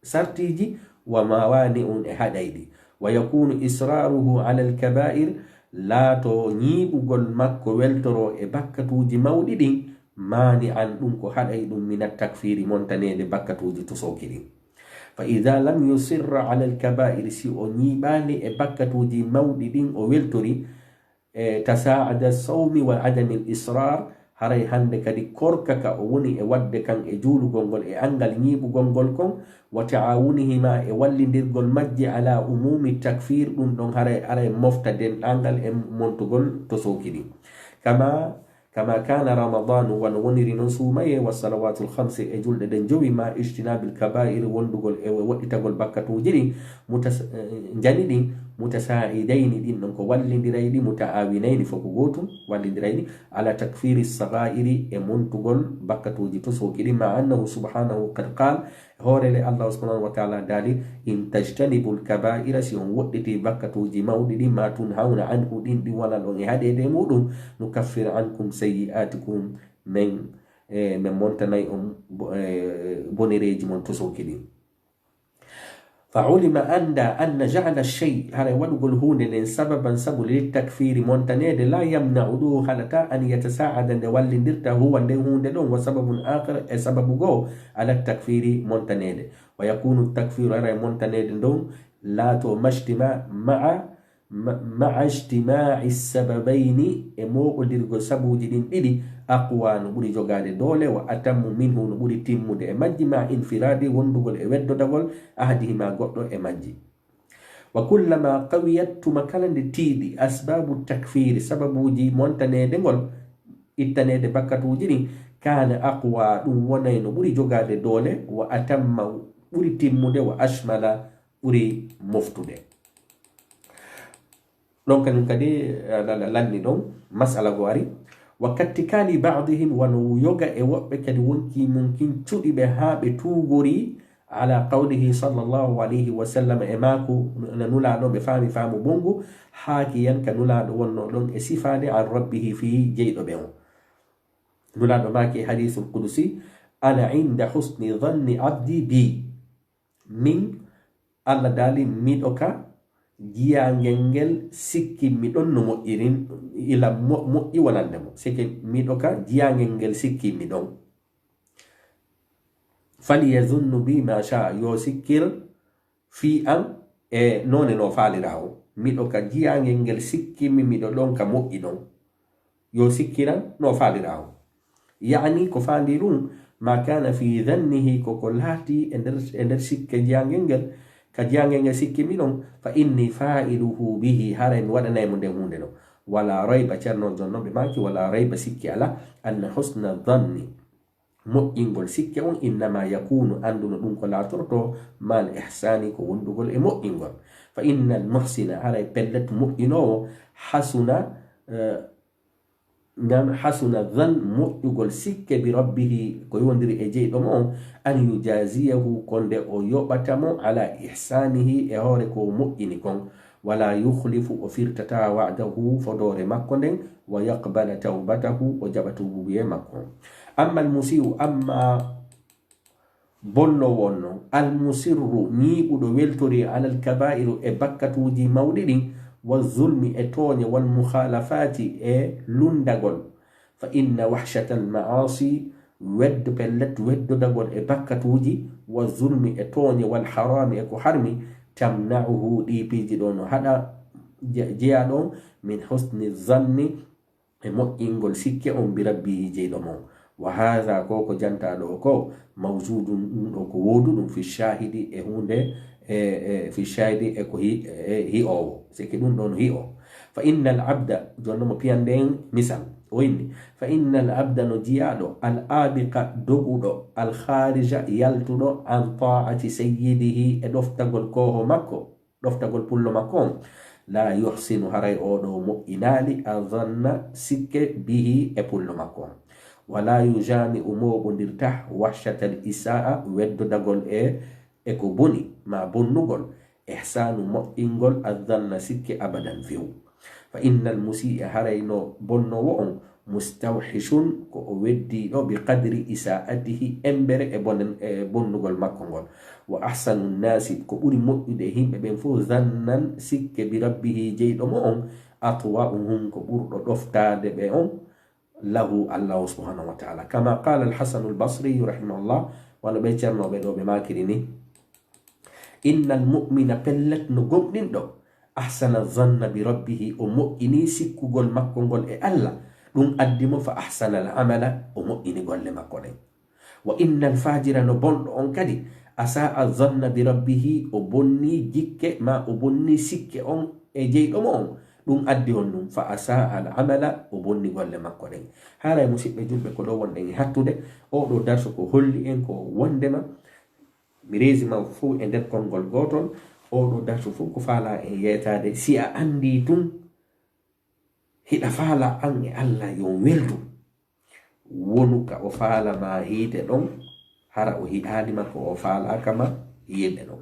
sartiiji, wa mawani'un, e haɗayɗi. Wa yakunu israruhu ala al kaba'ir, laato ñiiɓugol makko weltoro e bakkatuuji mawɗi ɗin, mani'an, ɗum ko haɗay ɗum, min at takfiri, montaneede bakkatuuji tusooki ɗin. Fa idha lam yusirra ala al kaba'ir, si o ñiiɓaali e bakkatuuji mawɗi ɗin o weltori, e tasa'ada sawmi wa adami al israr, haray hannde kadi korka ka o woni e waɗde kan e juulugol ngol e anngal ñiiɓugol ngol kon, wa ta'awunihima e wallindirgol majje ala umumi takfir, ɗum ɗon haray aray mofta denɗangal e montugol tosooki ɗin. Kama, kama kana Ramadanu, wano woniri non suumaye, wa salawatul khamsi e julɗe ɗen jowi, ma ijtinabil kaba'iri wondugol e woɗɗitagol bakkatuuji ɗin, mutas-, eh, njani ɗin, mutasa'idayni ɗin ɗon ko wallindirayɗi, muta'awinayni fof ko gootum, wallindirayɗi, ala takfiri sagairi e montugol bakkatuuji tosooki ɗin, ma annahu subhanahu qad qal, hoore le Allah subhanahu wa ta'ala daali, in tajtanibul kaba'ira, si on woɗɗiti bakkatuuji mawɗi ɗin, ma tunhawna anhu ɗin ɗi wona ɗon e haɗeede e muɗum, nukaffir ankum sayyi'atikum, men, eh, men montanay on bo-, eh, bonereeji mon tosooki ɗin. Fa ulima annda anna ja'ala shay, haray waɗugol huunde nden sababan sabu lil takfiri montaneede, la yamna'u ɗum halata an yatasa'ada nde wallindirta huwa nden huunde ɗon wa sababun akhar e sababu goo ala takfiri montaneede. Wa yakunu takfiru haray montaneede ndon laato majtima ma'a ma-, ma'a ijtima'i sababayni e mooɓondirgol sabuuji ɗin ɗiɗi, aqwa no ɓuri jogaade doole, wa atammu minhu no ɓuri timmude e majji, ma infiradi wondugol e weddodagol ahadihima goɗɗo e majji. Wa kullama qawiyat tuma kala nde tiiɗi asbabu takfiri sababuuji montaneede ngol, ittaneede bakkatuuji ɗin, kana aqwa ɗum wonay no ɓuri jogaade doole, wa atamma ɓuri timmude, wa ashmala ɓuri moftude. Ɗon kañum kadi, eh, la-, la-, lanni ɗon masala go ari. Wa kattikali ba'dihim, wano yoga e woɓɓe kadi wonkii mum kin cuɗi ɓe haa ɓe tuugori ala qawlihi sallallahu alayhi wa sallam e maaku na Nulaaɗo ɓe faami faamu bonngu, haa ki yan ka Nulaaɗo wonno ɗon e sifaade an rabbihi fii jeyɗo ɓe on. Nulaaɗo maaki e hadiisul qudusi, ana inda husni dhanni abdi bi. Min, Allah daali, miɗo ka jiyaangel ngel sikki mi ɗon no moƴƴirin, ila mo-, moƴƴi wonande mo. Sike miɗo ka jiyaangel ngel sikki mi ɗon. Faliyazunnu bi ma sha, yo sikkir fii an e noone no faalira o. Miɗo ka jiyaangel ngel sikki mi miɗo ɗon ka moƴƴi ɗon. Yo sikkiran no faalira o. Yaani ko faandi ɗum, ma kana fi dhannihi, ko ko laati e nder, e nder sikke jiyaangel ngel, ka jiyaangel ngel sikki mi ɗon, fa inni fa'iluhu bihi, haray mi waɗanay mo nden huunde ɗon. Wala rayba, Ceerno Jonno ɓe maaki, wala rayba, sikki ala, anna husna dhanni, moƴƴingol sikke on, innama yakunu, annduno ɗum ko laatorto, mal ihsani, ko wondugol e moƴƴingol. Fa innal muhsina, haray pellet moƴƴinoowo, hasuna, eh, Ngam hasuna dhan, moƴƴugol sikke, bi rabbihi, ko yowondiri e jeyɗo mo on, an yujaziyahu, ko nde o yoɓata mo, ala ihsanihi, e hoore ko o moƴƴini kon, wala yukhlifu, o firtata, wa'dahu, fodoore makko nden, wa yaqbala tawbatahu, o jaɓa tuubuye makko. Amma al musiu, amma Bonnoowo on non, almusirru, ñiiɓuɗo weltori, alal kabaa'iru, e bakkatuuji mawɗi ɗin, wa zulmi, e tooñe, wal mukhaalafaati, e lunndagol. Fa inna wahshatal ma'aasi, weddo, pellet, weddodagol e bakkatuuji, wa zulmi, e tooñe, wal haraami, e ko harmi, tamna'uhu, ɗii piiji ɗoo no haɗa je-, jeyaaɗo on, min husni zanni, e moƴƴingol sikke on bi rabbihi, jeyɗo mo. Wa haadha, ko ko jantaaɗo o ko, mawjudun, ɗum ɗo ko wooduɗum, fi shahidi, e huunde, e, e, fi shahidi, e ko hi-, e hi'oowo. Seke ɗum ɗon hi'o. Fa innal abda, jonno mo piyande en misal, o inni, fa innal abda, no jiyaaɗo, al abiqa, doguɗo, al kharija, yaltuɗo, an ta'ati sayyidihi, e ɗoftagol kooho makko, ɗoftagol pullo makko on, la yuhsinu, haray oo ɗoo moƴƴinaali, adhanna, sikke, bihi, e pullo makko on. Wala yujami'u, mooɓondirta, wahshatal isaa, weddodagol e, e ko boni, ma bonnugol, ihsanu, moƴƴingol, adhanna, sikke, abadan, few. Fa innal musii'a, haray no bonnoowo on, mustawhishun, ko o weddiiɗo, bi qadri isaa'atihi, embere e bonen-, e bonnugol makko ngol. Wa ahsanu nnaasi, ko ɓuri moƴƴude e yimɓe ɓen fof, zannan, sikke, bi rabbihi, jeyɗo mo on, atwa'uhum, ko ɓurɗo ɗoftaade ɓe on, lahu, Allahu subhanahu wa ta'ala. Kama qala al-Hasan al-Basri rahimahullah, wano ɓe ceernooɓe ɗoo ɓe maakiri ni, innal mu'mina, pellet no gomɗinɗo, ahsana zanna bi rabbihi, o moƴƴini sikkugol makko ngol e Allah, Ɗum addi mo fa ahsana al amala, o moƴƴini golle makko ɗen. Wa innal fajira, no bonɗo on kadi, asaa zanna bi rabbihi, o bonni jikke ma o bonni sikke on e jeyɗo mo on. Ɗum addi on ɗum fa asaa al amala, o bonni golle makko ɗen. Haray musiɓɓe julɓe ko ɗo wonɗen e hattude, oo ɗoo darsu ko holli en ko wondema mi reesi ma fow e nder konngol gootol, oo ɗoo darsu fow ko faalaa en yeetaade si a anndii tun hiɗa faalaa an e Alla yo on weltu. Wonu ka o faala ma hiide ɗon, hara o hiɗaali ma ko o faalaaka ma hiide ɗon.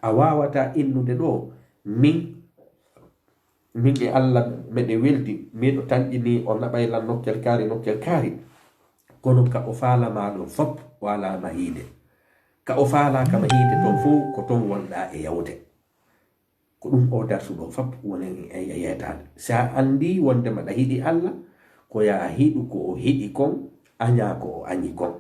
A waawataa innude ɗoo, min, min e Alla meɗen welti, miɗo tanƴinii o naɓay lan nokkel kaari, nokkel kaari. Kono ka o faala ma ɗon fop, o alaa ma hiide. Ka o faalaaka ma hiide ton fow, ko ton wonɗaa e yawte. Ko ɗum oo darsu ɗoo fop woni e, e yeetaade. Si a anndii wondema ɗa hiɗi Alla, ko yaa hiɗu ko o hiɗi kon, añaa ko o añi kon.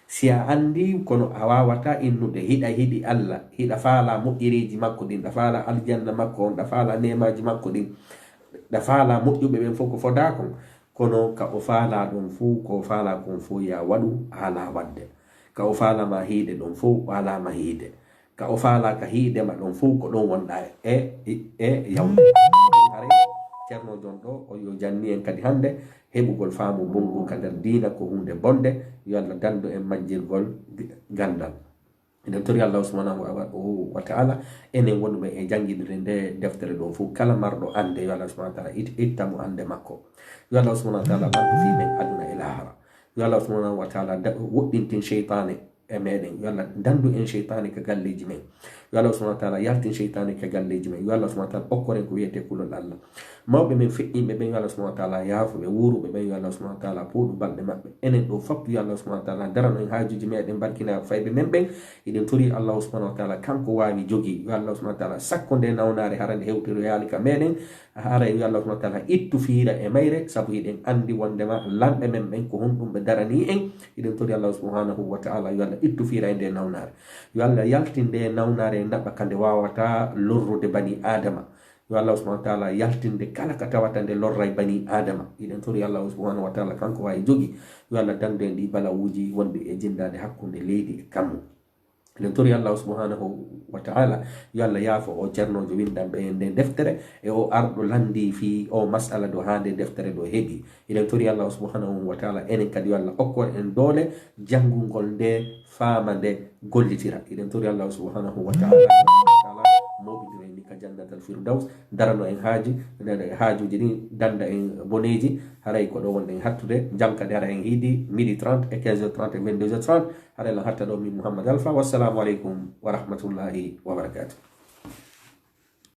Si a anndii, kono a waawataa innude hiɗa hiɗi Alla, hiɗa faalaa moƴƴereeji makko ɗin, ɗa faalaa aljanna makko on, ɗa faalaa neemaaji makko ɗin, ɗa faalaa moƴƴuɓe ɓen fow ko fodaa kon, kono ka o faalaa ɗon fow, ko o faalaa kon fow yaa waɗu, a alaa waɗde. Ka o faalaa ma hiide ɗon fow, o alaa ma hiide. Ka o faalaaka hiide ma ɗon fow, ko ɗon wonɗaa e, e, e yawde. Ɗum haray Ceerno Jon ɗoo, o yo janni en kadi hannde, heɓugol faamu bonngu ka nder diina ko huunde bonnde, yo Alla dandu en majjirgol g-, ganndal. Eɗen tori Allahu subhanahu wa, wa, wa ta'ala, enen wonɓe e jannginirde nde deftere ɗoo fow, kala marɗo annde, yo Allahu subhanahu wa ta'ala it-, itta mo annde makko. Yo Allahu subhanahu wa ta'ala ɓantu fii men aduna e laahara. Yo Allahu subhanahu wa ta'ala da-, woɗɗintin seytaane e meɗen. Yo Alla dandu en seytaane ka galleeji men. Yo Allahu subhanahu wa ta'ala yaltin seytaane ka galleeji men. Yo Allahu subhanahu wa ta'ala okkor en ko wiyetee kulol Alla. Mawɓe men feƴƴinɓe ɓen, yo Allahu subhanahu wa ta'ala yaafo ɓe. Wuuruɓe ɓen, yo Allahu subhanahu wa ta'ala pooɗu balɗe maɓɓe. Enen ɗoo fop, yo Allahu subhanahu wa ta'ala darano en haajuuji meɗen, barkina fayɓe men ɓen. Eɗen tori Allahu subhanahu wa ta'ala, kanko waawi jogii. Yo Allahu subhanahu wa ta'ala sakko nde nawnaare hara nde hewtoyaali ka meɗen. Haray yo Allahu subhanahu wa ta'ala ittu fiira e mayre, sabu hiɗen anndi wondema lanɓe men ɓen ko honɗum ɓe daranii en. Hiɗen tori Allahu subhanahu wa ta'ala yo Alla ittu fiira e nde nawnaare. Yo Alla yaltin nde nawnaare e naɓa ka nde waawataa lorrude banii Aadama. Yo Allahu subhanahu wa ta'ala yaltin nde kala ka tawata nde lorray banii Aadama. Hiɗen tori Allahu subhanahu wa ta'ala kanko waawi jogii. Yo Alla dandu en ɗii balawuuji wonɗi e jinndaade hakkunde leydi e kammu. Eɗen tori Allahu subhanahu wa ta'ala, yo Alla yaafo oo ceernoojo winndanɗo en nde deftere, e oo arɗo lanndii fii oo mas'ala ɗoo haa nde deftere ɗoo heɓi. Eɗen tori Allahu subhanahu wa ta'ala, enen kadi yo Alla okkor en doole janngungol nde, faama nde, gollitira. Eɗen tori Allahu subhanahu wa ta'ala, mawɓindira en ka jannatal firdaws, darano en haaji, haajuuji ɗin, danda en boneeji, haray ko ɗoo wonɗen hattude, jam kadi hara en hiidi midi trente e quinze heures trente e vingt-deux heures trente, haray lan hatta ɗoo min Muhammad Alpha. Wassalamu aleykum wa rahmatullahi wa barakatuh.